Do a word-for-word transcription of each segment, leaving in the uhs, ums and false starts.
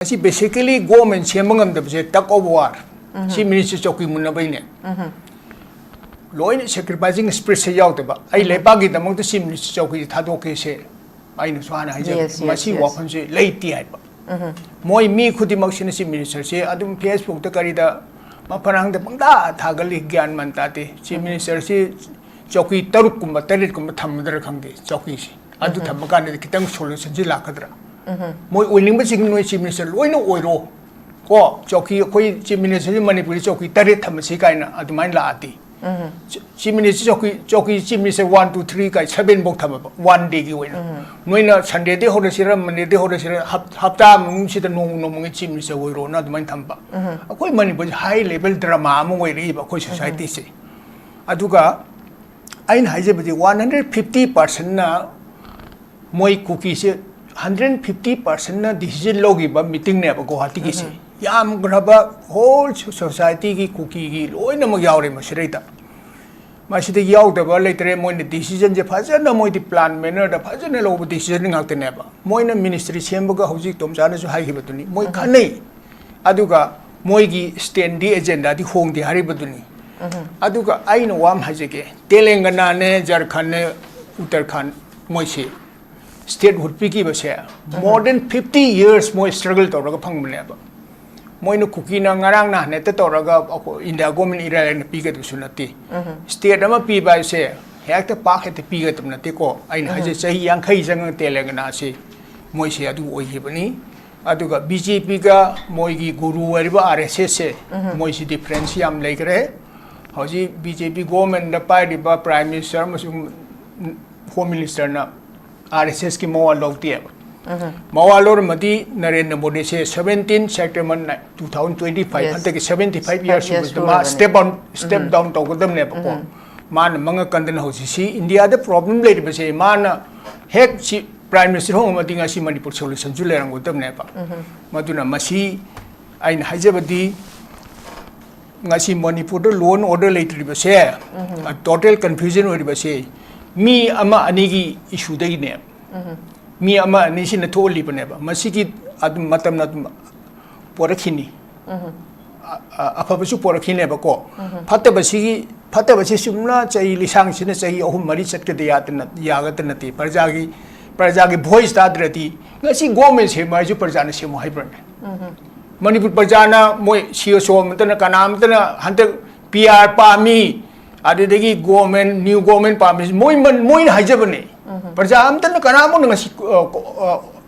ꯃꯁꯤ basically government ꯁꯦꯝꯕ ꯉꯝꯗꯕꯁꯦ tug of war, Chief Minister ꯆꯧꯀꯤ ꯃꯨꯟꯅꯕꯩꯅꯦ꯫ ꯂꯣꯏꯅ sacrificing spirit ꯁꯦ ꯌꯥꯎꯗꯕ, ꯑꯩ ꯂꯩꯕꯥꯛꯀꯤꯗꯃꯛꯇ Chief Minister ꯆꯧꯀꯤꯁꯦ ꯊꯥꯗꯣꯛꯀꯦꯁꯦ ꯑꯩꯅꯁꯨ ꯍꯥꯟꯅ ꯍꯥꯏꯖꯕꯅꯤ꯫ Yes, yes, ꯃꯁꯤ yes. ꯋꯥꯐꯝꯁꯦ ꯂꯩꯇꯦ ꯍꯥꯏꯕ꯫ ꯃꯣꯏ ꯃꯤ ꯈꯨꯗꯤꯡꯃꯛꯁꯤꯅ Chief Minister ꯁꯦ ꯑꯗꯨꯝ Facebook ꯇ ꯀꯔꯤꯗ ꯃꯐꯝ ꯃꯔꯥꯡꯗ ꯄꯪꯇꯥ ꯊꯥꯒꯠꯂꯤ, ꯒ꯭ꯌꯥꯟ ꯃꯥꯟ ꯇꯥꯗꯦ꯫ Chief Minister ꯁꯤ ꯆꯧꯀꯤ ꯇꯔꯨꯛꯀꯨꯝꯕ ꯇꯔꯦꯠꯀꯨꯝꯕ ꯊꯝꯃꯗ꯭ꯔꯥ ꯈꯪꯗꯦ ꯆꯧꯀꯤꯁꯦ꯫ ꯑꯗꯨ ꯊꯝꯕ ꯀꯥꯟꯗꯗꯤ ꯈꯤꯇꯪ solution ꯁꯤ ꯂꯥꯛꯀꯗ꯭ꯔꯥ? ꯃꯣꯏ ꯑꯣꯏꯅꯤꯡꯕꯁꯤꯡ ꯅꯣꯏ Chief Minister ꯂꯣꯏꯅ ꯑꯣꯏꯔꯣ꯫ ꯀꯣ, ꯆꯧꯀꯤ, ꯑꯩꯈꯣꯏ Chief Minister ꯁꯤ ꯃꯅꯤꯄꯨꯔꯗ ꯆꯧꯀꯤ ꯇꯔꯦꯠ ꯊꯝꯃꯁꯤ ꯀꯥꯏꯅ ꯑꯗꯨꯃꯥꯏꯅ ꯂꯥꯛꯑꯗꯤ꯫ Chief Minister ꯆꯧꯀꯤ, ꯆꯧꯀꯤ Chief Minister one, two, three ꯀꯥꯏ seven ꯐꯥꯎ ꯊꯝꯃꯕ, one day ꯒꯤ ꯑꯣꯏꯅ꯫ ꯅꯣꯏꯅ Sunday ꯗꯩ ꯍꯧꯔꯁꯤꯔ, Monday ꯗꯩ ꯍꯧꯔꯁꯤꯔ, ꯍꯞ-, ꯍꯞꯇꯥ ꯃꯅꯨꯡꯁꯤꯗ ꯅꯣꯡꯃ ꯅꯣꯡꯃꯒꯤ Chief Minister ꯑꯣꯏꯔꯣꯅ ꯑꯗꯨꯃꯥꯏꯅ ꯊꯝꯕ꯫ ꯑꯩꯈꯣꯏ ꯃꯅꯤꯄꯨꯔꯁꯦ high level drama ꯑꯃ ꯑꯣꯏꯔꯛꯏꯕ ꯑꯩꯈꯣꯏ society ꯁꯦ꯫ ꯑꯗꯨꯒ ꯑꯩꯅ ꯍꯥꯏꯖꯕꯗꯤ one hundred fifty percent ꯅ ꯃꯣꯏ ꯀꯨꯀꯤꯁꯦ hundred fifty percent ꯅ decision ꯂꯧꯈꯤꯕ meeting ꯅꯦꯕ ꯒꯨꯋꯥꯍꯥꯇꯤꯒꯤꯁꯦ꯫ ꯌꯥꯝꯈ꯭ꯔꯕ whole society ꯒꯤ ꯀꯨꯀꯤꯒꯤ ꯂꯣꯏꯅꯃꯛ ꯌꯥꯎꯔꯦ ꯃꯁꯤꯗꯩꯗ꯫ ꯃꯁꯤꯗ ꯌꯥꯎꯗꯕ ꯂꯩꯇ꯭ꯔꯦ, ꯃꯣꯏꯅ decision ꯁꯦ ꯐꯖꯅ ꯃꯣꯏꯗꯤ plan manner ꯗ ꯐꯖꯅ ꯂꯧꯕ decision ꯉꯥꯛꯇꯅꯦꯕ꯫ ꯃꯣꯏꯅ ministry ꯁꯦꯝꯕꯒ ꯍꯧꯖꯤꯛ ꯇꯣꯝꯆꯥꯅꯁꯨ ꯍꯥꯏꯈꯤꯕꯗꯨꯅꯤ, ꯃꯣꯏ ꯈꯟꯅꯩ꯫ ꯑꯗꯨꯒ ꯃꯣꯏꯒꯤ stand ꯗꯤ agenda ꯗꯤ ꯍꯣꯡꯗꯦ ꯍꯥꯏꯔꯤꯕꯗꯨꯅꯤ꯫ ꯑꯗꯨꯒ ꯑꯩꯅ ꯋꯥ ꯑꯃ ꯍꯥꯏꯖꯒꯦ, ꯇꯦꯂꯪꯒꯅꯥꯅꯦ, ꯖꯔꯈꯟꯅꯦ, ꯎꯠꯇꯔꯈꯟ ꯃꯣꯏꯁꯤ statehood ꯄꯤꯈꯤꯕꯁꯦ more than fifty years ꯃꯣꯏ struggle ꯇꯧꯔꯒ ꯐꯪꯕꯅꯦꯕ꯫ ꯃꯣꯏꯅ ꯀꯨꯀꯤꯅ ꯉꯔꯥꯡ ꯅꯍꯥꯟ ꯍꯦꯛꯇ ꯇꯧꯔꯒ ꯑꯩꯈꯣꯏ India government ꯏꯔꯥꯏ ꯂꯥꯏꯅ ꯄꯤꯒꯗꯕꯁꯨ ꯅꯠꯇꯦ꯫ State ꯑꯃ ꯄꯤꯕ ꯍꯥꯏꯁꯦ ꯍꯦꯛꯇ ꯄꯥꯛ ꯍꯦꯛꯇ ꯄꯤꯒꯗꯕ ꯅꯠꯇꯦꯀꯣ꯫ ꯑꯩꯅ ꯍꯥꯏꯁꯦ ꯆꯍꯤ ꯌꯥꯡꯈꯩ ꯆꯪꯉ ꯇꯦꯂꯪꯒꯅꯥꯁꯤ ꯃꯣꯏꯁꯦ ꯑꯗꯨ ꯑꯣꯏꯈꯤꯕꯅꯤ꯫ ꯑꯗꯨꯒ B J P ꯒ ꯃꯣꯏꯒꯤ ꯒꯨꯔꯨ ꯑꯣꯏꯔꯤꯕ R S S ꯁꯦ ꯃꯣꯏꯁꯤ difference ꯌꯥꯝ ꯂꯩꯈ꯭ꯔꯦ꯫ ꯍꯧꯖꯤꯛ B J P government ꯗ ꯄꯥꯏꯔꯤꯕ Prime Minister ꯑꯃꯁꯨꯡ Home Minister ꯅ R S S ꯀꯤ ꯃꯋꯥ ꯂꯧꯗꯦꯕ꯫ ꯃꯋꯥ ꯂꯧꯔꯝꯃꯗꯤ Narendra ꯃꯣꯗꯤꯁꯦ seventeen September two thousand twenty five, Yes. ꯍꯟꯗꯛꯀꯤ seventy five years Five years ꯁꯨꯕꯁꯤꯗ ꯃꯥ ꯁꯨꯔꯕꯅꯦ꯫ Step down, step down ꯇꯧꯒꯗꯕꯅꯦꯕꯀꯣ꯫ ꯃꯥꯅ ꯃꯉꯛ ꯀꯟꯗꯅ ꯍꯧꯖꯤꯛꯁꯤ India ꯗ problem ꯂꯩꯔꯤꯕꯁꯦ ꯃꯥꯅ ꯍꯦꯛ ꯁꯤ Prime Minister ꯍꯣꯡꯉꯝꯃꯗꯤ ꯉꯁꯤ ꯃꯅꯤꯄꯨꯔ solution ꯁꯨ ꯂꯩꯔꯝꯒꯗꯕꯅꯦꯕ꯫ ꯃꯗꯨꯅ ꯃꯁꯤ ꯑꯩꯅ ꯍꯥꯏꯖꯕꯗꯤ ꯉꯁꯤ ꯃꯅꯤꯄꯨꯔꯗ law and order ꯂꯩꯇ꯭ꯔꯤꯕꯁꯦ, total confusion ꯑꯣꯏꯔꯤꯕꯁꯦ ꯃꯤ ꯑꯃ ꯑꯅꯤꯒꯤ issue ꯗꯒꯤꯅꯦ꯫ ꯃꯤ ꯑꯃ ꯑꯅꯤꯁꯤꯅ ꯊꯣꯛꯍꯜꯂꯤꯕꯅꯦꯕ꯫ ꯃꯁꯤꯒꯤ ꯑꯗꯨꯝ ꯃꯇꯝꯅ ꯑꯗꯨꯝ ꯄꯣꯔꯛꯈꯤꯅꯤ꯫ ꯑ- ꯑ- ꯑꯐꯕꯁꯨ ꯄꯣꯔꯛꯈꯤꯅꯦꯕꯀꯣ꯫ ꯐꯠꯇꯕꯁꯤꯒꯤ ꯐꯠꯇꯕꯁꯤ ꯆꯨꯝꯅ ꯆꯍꯤ ꯂꯤꯁꯥꯡꯁꯤꯅ ꯆꯍꯤ ꯑꯍꯨꯝ ꯃꯔꯤ ꯆꯠꯀꯗ ꯌꯥꯗꯅ ꯌꯥꯒꯗ ꯅꯠꯇꯦ꯫ ꯄ꯭ꯔꯖꯥꯒꯤ ꯄ꯭ꯔꯖꯥꯒꯤ ꯚꯣꯏꯁ ꯇꯥꯗ꯭ꯔꯗꯤ ꯉꯁꯤ ꯒꯣꯔꯃꯦꯟ ꯁꯦꯝꯃꯨ ꯍꯥꯏꯁꯨ ꯄ꯭ꯔꯖꯥꯅ ꯁꯦꯝꯃꯨ ꯍꯥꯏꯕ꯭ꯔꯅꯦ? ꯃꯅꯤꯄꯨꯔ ꯄ꯭ꯔꯖꯥꯅ ꯃꯣꯏ ꯁꯤ ꯑꯣ ꯁꯣ ꯑꯃꯇꯅ ꯀꯅꯥꯝꯇꯅ ꯍꯟꯗꯛ ꯄꯤ ꯑꯥꯔ ꯄꯥꯝꯃꯤ, ꯑꯗꯨꯗꯒꯤ ꯒꯣꯔꯃꯦꯟ ꯅ꯭ꯌꯨ ꯒꯣꯔꯃꯦꯟ ꯄꯥꯝꯃꯤ, ꯃꯣꯏ ꯃꯣꯏꯅ ꯍꯥꯏꯖꯕꯅꯦ꯫ ꯄ꯭ꯔꯖꯥ ꯑꯝꯇꯅ ꯀꯅꯥꯝꯇꯅ ꯉꯁꯤ ꯑ, ꯀꯣ- ꯑ,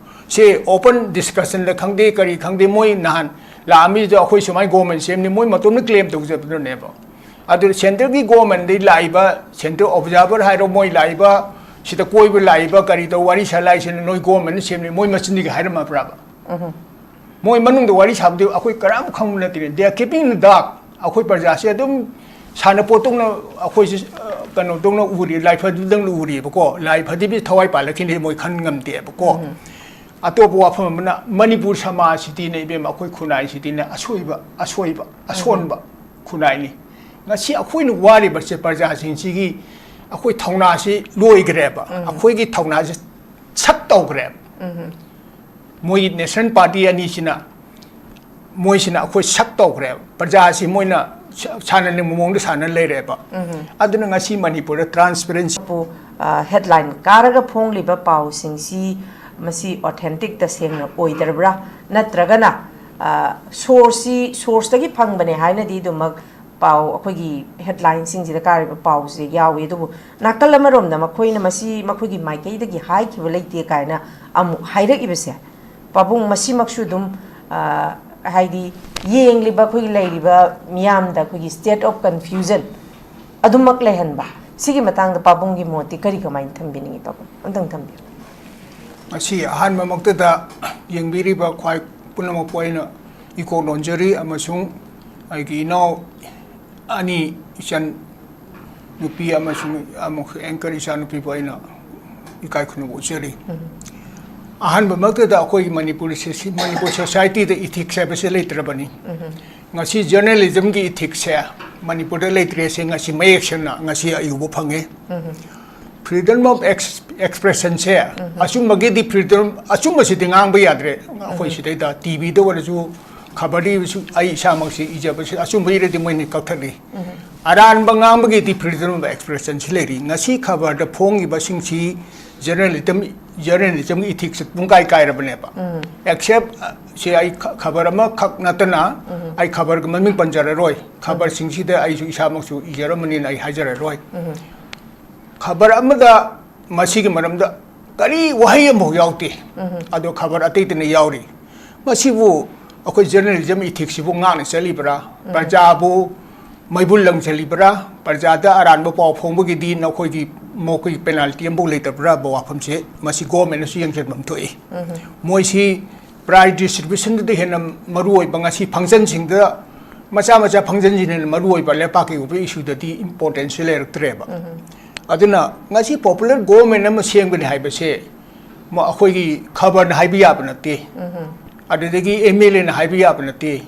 ꯁꯦ ꯑꯣꯄꯟ ꯗꯤꯁꯀꯁꯟꯗ ꯈꯪꯗꯦ ꯀꯔꯤ ꯈꯪꯗꯦ, ꯃꯣꯏ ꯅꯍꯥꯟ ꯂꯥꯛꯑꯝꯃꯤꯗꯣ ꯑꯩꯈꯣꯏ ꯁꯨꯃꯥꯏꯅ ꯒꯣꯔꯃꯦꯟ ꯁꯦꯝꯅꯤ ꯃꯣꯏ ꯃꯇꯣꯝꯗ ꯀ꯭ꯂꯦꯝ ꯇꯧꯖꯕꯗꯨꯅꯦꯕ꯫ ꯑꯗꯨ ꯁꯦꯟꯇ꯭ꯔꯦꯜꯒꯤ ꯒꯣꯔꯃꯦꯟꯗꯒꯤ ꯂꯥꯛꯏꯕ ꯁꯦꯟꯇ꯭ꯔꯦꯜ ꯑꯣꯕꯖꯥꯔꯚꯔ ꯍꯥꯏꯔꯣ, ꯃꯣꯏ ꯂꯥꯛꯏꯕ ꯁꯤꯗ ꯀꯣꯏꯕ ꯂꯥꯛꯏꯕ ꯀꯔꯤ ꯇꯧ ꯋꯥꯔꯤ ꯁꯥ ꯂꯥꯛꯏꯁꯤꯅ ꯅꯣꯏ ꯒꯣꯔꯃꯦꯟꯅ ꯁꯦꯝꯅꯤ ꯃꯣꯏ ꯃꯆꯤꯟꯗꯒꯤ ꯍꯥꯏꯔꯝꯃꯕ꯭ꯔꯕ? ꯃꯣꯏ ꯃꯅꯨꯡꯗ ꯋꯥꯔꯤ ꯁꯥꯕꯗꯤ ꯑꯩꯈꯣꯏ ꯀꯅꯥꯝ ꯈꯪꯕ ꯅꯠꯇꯦꯅꯦ꯫ They are keeping the dark꯫ ꯑꯩꯈꯣꯏ ꯄ꯭ꯔꯖꯥꯁꯦ ꯑꯗꯨꯝ ꯁꯥꯟꯅꯄꯣꯠꯇꯧꯅ ꯑꯩꯈꯣꯏꯁꯦ ꯑ, ꯀꯩꯅꯣꯗꯧꯅ ꯎꯔꯤ, ꯂꯥꯏꯐꯗꯨꯗꯪ ꯎꯔꯤꯕꯀꯣ꯫ ꯂꯥꯏꯐꯗꯤꯕꯤ ꯊꯋꯥꯏ ꯄꯥꯜꯂꯛꯈꯤꯅꯤ ꯃꯣꯏ ꯈꯟ ꯉꯝꯗꯦꯕꯀꯣ꯫ ꯑꯇꯣꯞꯄ ꯋꯥꯐꯝ ꯑꯃꯅ ꯃꯅꯤꯄꯨꯔ ꯁꯃꯥꯖꯁꯤꯗꯤꯅꯦ ꯏꯕꯦꯝꯃ, ꯑꯩꯈꯣꯏ ꯈꯨꯟꯅꯥꯏꯁꯤꯗꯤꯅꯦ ꯑꯁꯣꯏꯕ ꯑꯁꯣꯏꯕ ꯑꯁꯣꯟꯕ ꯈꯨꯟꯅꯥꯏꯅꯤ꯫ ꯉꯁꯤ ꯑꯩꯈꯣꯏꯅ ꯋꯥꯔꯤꯕꯁꯦ ꯄ꯭ꯔꯖꯥꯁꯤꯡꯁꯤꯒꯤ ꯑꯩꯈꯣꯏ ꯊꯧꯅꯥꯁꯤ ꯂꯣꯏꯈ꯭ꯔꯦꯕ꯫ ꯑꯩꯈꯣꯏꯒꯤ ꯊꯧꯅꯥꯁꯤ ꯁꯛ ꯇꯧꯈ꯭ꯔꯦꯕ꯫ ꯃꯣꯏꯒꯤ ꯅꯦꯁꯅꯦꯜ ꯄꯥꯔꯇꯤ ꯑꯅꯤꯁꯤꯅ ꯃꯣꯏꯁꯤꯅ ꯑꯩꯈꯣꯏ ꯁꯛ ꯇꯧꯈ꯭ꯔꯦꯕ꯫ ꯄ꯭ꯔꯖꯥꯁꯤ ꯃꯣꯏꯅ ꯁ- ꯁꯥꯟꯅꯅꯤꯡꯕ ꯃꯑꯣꯡꯗ ꯁꯥꯟꯅ ꯂꯩꯔꯦꯕ꯫ ꯑꯗꯨꯅ ꯉꯁꯤ ꯃꯅꯤꯄꯨꯔꯗ ꯇ꯭ꯔꯥꯟꯁꯄꯦꯔꯦꯟꯁꯤ ꯄꯨ, ꯑ, ꯍꯦꯗꯂꯥꯏꯟ ꯀꯥꯔꯒ ꯐꯣꯡꯂꯤꯕ ꯄꯥꯎꯁꯤꯡꯁꯤ ꯃꯁꯤ ꯑꯣꯊꯦꯟꯇꯤꯛ ꯇꯁꯦꯡꯅ ꯑꯣꯏꯗ꯭ꯔꯕ꯭ꯔꯥ? ꯅꯠꯇ꯭ꯔꯒꯅ, ꯑ, ꯁꯣꯔꯁꯁꯤ ꯁꯣꯔꯁꯇꯒꯤ ꯐꯪꯕꯅꯦ ꯍꯥꯏꯅꯗꯤ ꯑꯗꯨꯃꯛ ꯄꯥꯎ ꯑꯩꯈꯣꯏꯒꯤ ꯍꯦꯗꯂꯥꯏꯟꯁꯤꯡꯁꯤꯗ ꯀꯥꯔꯤꯕ ꯄꯥꯎꯁꯦ ꯌꯥꯎꯏ꯫ ꯑꯗꯨꯕꯨ ꯅꯥꯀꯜ ꯑꯃꯔꯣꯝꯗ ꯃꯈꯣꯏꯅ ꯃꯁꯤ ꯃꯈꯣꯏꯒꯤ ꯃꯥꯏꯀꯩꯗꯒꯤ ꯍꯥꯏꯈꯤꯕ ꯂꯩꯇꯦ ꯀꯥꯏꯅ ꯑꯃꯨꯛ ꯍꯥꯏꯔꯛꯏꯕꯁꯦ, ꯄꯥꯕꯨꯡ, ꯃꯁꯤꯃꯛꯁꯨ ꯑꯗꯨꯝ, ꯑ, ꯍꯥꯏꯗꯤ ꯌꯦꯡꯂꯤꯕ ꯑꯩꯈꯣꯏꯒꯤ ꯂꯩꯔꯤꯕ ꯃꯤꯌꯥꯝꯗ ꯑꯩꯈꯣꯏꯒꯤ state of confusion ꯑꯗꯨꯃꯛ ꯂꯩꯍꯟꯕ, ꯁꯤꯒꯤ ꯃꯇꯥꯡꯗ ꯄꯥꯕꯨꯡꯒꯤ ꯃꯣꯠꯇꯤ ꯀꯔꯤ ꯀꯃꯥꯏꯅ ꯊꯝꯕꯤꯅꯤꯡꯉꯤ ꯄꯥꯕꯨꯡ? ꯑꯝꯇꯪ ꯊꯝꯕꯤꯌꯨ꯫ ꯉꯁꯤ ꯑꯍꯥꯟꯕꯃꯛꯇꯗ ꯌꯦꯡꯕꯤꯔꯤꯕ ꯈ꯭ꯋꯥꯏ ꯄꯨꯝꯅꯃꯛꯄꯨ ꯑꯩꯅ ꯏꯀꯣꯛ ꯅꯣꯟꯖꯔꯤ ꯑꯃꯁꯨꯡ ꯑꯩꯒꯤ ꯏꯅꯥꯎ ꯑꯅꯤ, ꯏꯆꯟ ꯅꯨꯄꯤ ꯑꯃꯁꯨꯡ ꯑꯃꯨꯛ ꯑꯦꯡꯀꯔ ꯏꯆꯥꯅꯨꯄꯤꯕꯨ ꯑꯩꯅ ꯏꯀꯥꯏ ꯈꯨꯝꯅꯕ ꯎꯠꯆꯔꯤ꯫ ꯑꯍꯥꯟꯕꯃꯛꯇꯗ ꯑꯩꯈꯣꯏꯒꯤ ꯃꯅꯤꯄꯨꯔ ꯁꯤ- ꯁꯤ- ꯃꯅꯤꯄꯨꯔ ꯁꯣꯁꯥꯏꯇꯤꯗ ꯏꯊꯤꯛꯁ ꯍꯥꯏꯕꯁꯦ ꯂꯩꯇ꯭ꯔꯕꯅꯤ꯫ ꯉꯁꯤ ꯖꯔꯅꯦꯂꯤꯖꯝꯒꯤ ꯏꯊꯤꯛꯁꯁꯦ ꯃꯅꯤꯄꯨꯔꯗ ꯂꯩꯇ꯭ꯔꯦꯁꯦ ꯉꯁꯤ ꯃꯌꯦꯛ ꯁꯦꯡꯅ ꯉꯁꯤ ꯑꯩ ꯎꯕ ꯐꯪꯉꯦ꯫ Freedom of expressionꯁꯦ, ꯑꯆꯨꯝꯕꯒꯤꯗꯤ freedom, ꯑꯆꯨꯝꯕꯁꯤꯗꯤ ꯉꯥꯡꯕ ꯌꯥꯗ꯭ꯔꯦ꯫ ꯑꯩꯈꯣꯏ ꯁꯤꯗꯩꯗ ꯇꯤꯚꯤꯗ ꯑꯣꯏꯔꯁꯨ, ꯈꯕꯔꯗꯁꯨ ꯑꯩ ꯏꯁꯥꯃꯛꯁꯤ ꯏꯖꯕꯁꯤ ꯑꯆꯨꯝꯕ ꯏꯔꯗꯤ ꯃꯣꯏꯅ ꯀꯛꯊꯠꯂꯤ꯫ ꯑꯔꯥꯟꯕ ꯉꯥꯡꯕꯒꯤꯗꯤ freedom of expressionꯁꯤ ꯂꯩꯔꯤ꯫ ꯉꯁꯤ ꯈꯕꯔꯗ ꯐꯣꯡꯉꯤꯕꯁꯤꯡꯁꯤ journalism, journalismꯒꯤ ethics ꯄꯨꯡꯀꯥꯏ ꯀꯥꯏꯔꯕꯅꯦꯕ꯫ Except, ꯑ, ꯁꯦ ꯑꯩ ꯈ-, ꯈꯕꯔ ꯑꯃꯈꯛ ꯅꯠꯇꯅ ꯑꯩ ꯈꯕꯔꯒꯤ ꯃꯃꯤꯡ ꯄꯟꯖꯔꯔꯣꯏ꯫ ꯈꯕꯔꯁꯤꯡꯁꯤꯗ ꯑꯩꯁꯨ ꯏꯁꯥꯃꯛꯁꯨ ꯏꯖꯔꯝꯕꯅꯤꯅ ꯑꯩ ꯍꯥꯏꯖꯔꯔꯣꯏ꯫ ꯈꯕꯔ ꯑꯃꯗ ꯃꯁꯤꯒꯤ ꯃꯔꯝꯗ ꯀꯔꯤ ꯋꯥꯍꯩ ꯑꯃꯐꯥꯎ ꯌꯥꯎꯗꯦ꯫ ꯑꯗꯣ ꯈꯕꯔ ꯑꯇꯩꯗꯅ ꯌꯥꯎꯔꯤ꯫ ꯃꯁꯤꯕꯨ ꯑꯩꯈꯣꯏ journalism ethicsꯁꯤꯕꯨ ꯉꯥꯛꯅ ꯆꯠꯂꯤꯕ꯭ꯔꯥ? ꯄ꯭ꯔꯖꯥꯕꯨ ꯃꯩꯕꯨꯜ ꯂꯪꯁꯤꯜꯂꯤꯕ꯭ꯔꯥ? ꯄ꯭ꯔꯖꯥꯗ ꯑꯔꯥꯟꯕ ꯄꯥꯎ ꯐꯣꯡꯕꯒꯤꯗꯤ ꯅꯈꯣꯏꯒꯤ, ꯃꯈꯣꯏꯒꯤ penalty ꯑꯃꯐꯥꯎ ꯂꯩꯇꯕ꯭ꯔꯥ? ꯍꯥꯏꯕ ꯋꯥꯐꯝꯁꯦ ꯃꯁꯤ governmentꯅꯁꯨ ꯌꯦꯡꯁꯤꯟꯐꯝ ꯊꯣꯛꯏ꯫ ꯃꯣꯏꯁꯤ prize distributionꯗꯨꯗ ꯍꯦꯟꯅ ꯃꯔꯨ ꯑꯣꯏꯕ, ꯉꯁꯤ functionꯁꯤꯡꯗ, ꯃꯆꯥ ꯃꯆꯥ functionꯁꯤꯡꯅ ꯍꯦꯟꯅ ꯃꯔꯨ ꯑꯣꯏꯕ ꯂꯩꯄꯥꯛꯀꯤ ꯑꯣꯏꯕ issueꯗꯗꯤ importanceꯁꯦ ꯂꯩꯔꯛꯇ꯭ꯔꯦꯕ꯫ ꯑꯗꯨꯅ ꯉꯁꯤ popular government ꯑꯃ ꯁꯦꯝꯒꯅꯤ ꯍꯥꯏꯕꯁꯦ ꯃ-, ꯑꯩꯈꯣꯏꯒꯤ ꯈꯕꯔꯅ ꯍꯥꯏꯕ ꯌꯥꯕ ꯅꯠꯇꯦ꯫ ꯑꯗꯨꯗꯒꯤ MLAꯅ ꯍꯥꯏꯕ ꯌꯥꯕ ꯅꯠꯇꯦ꯫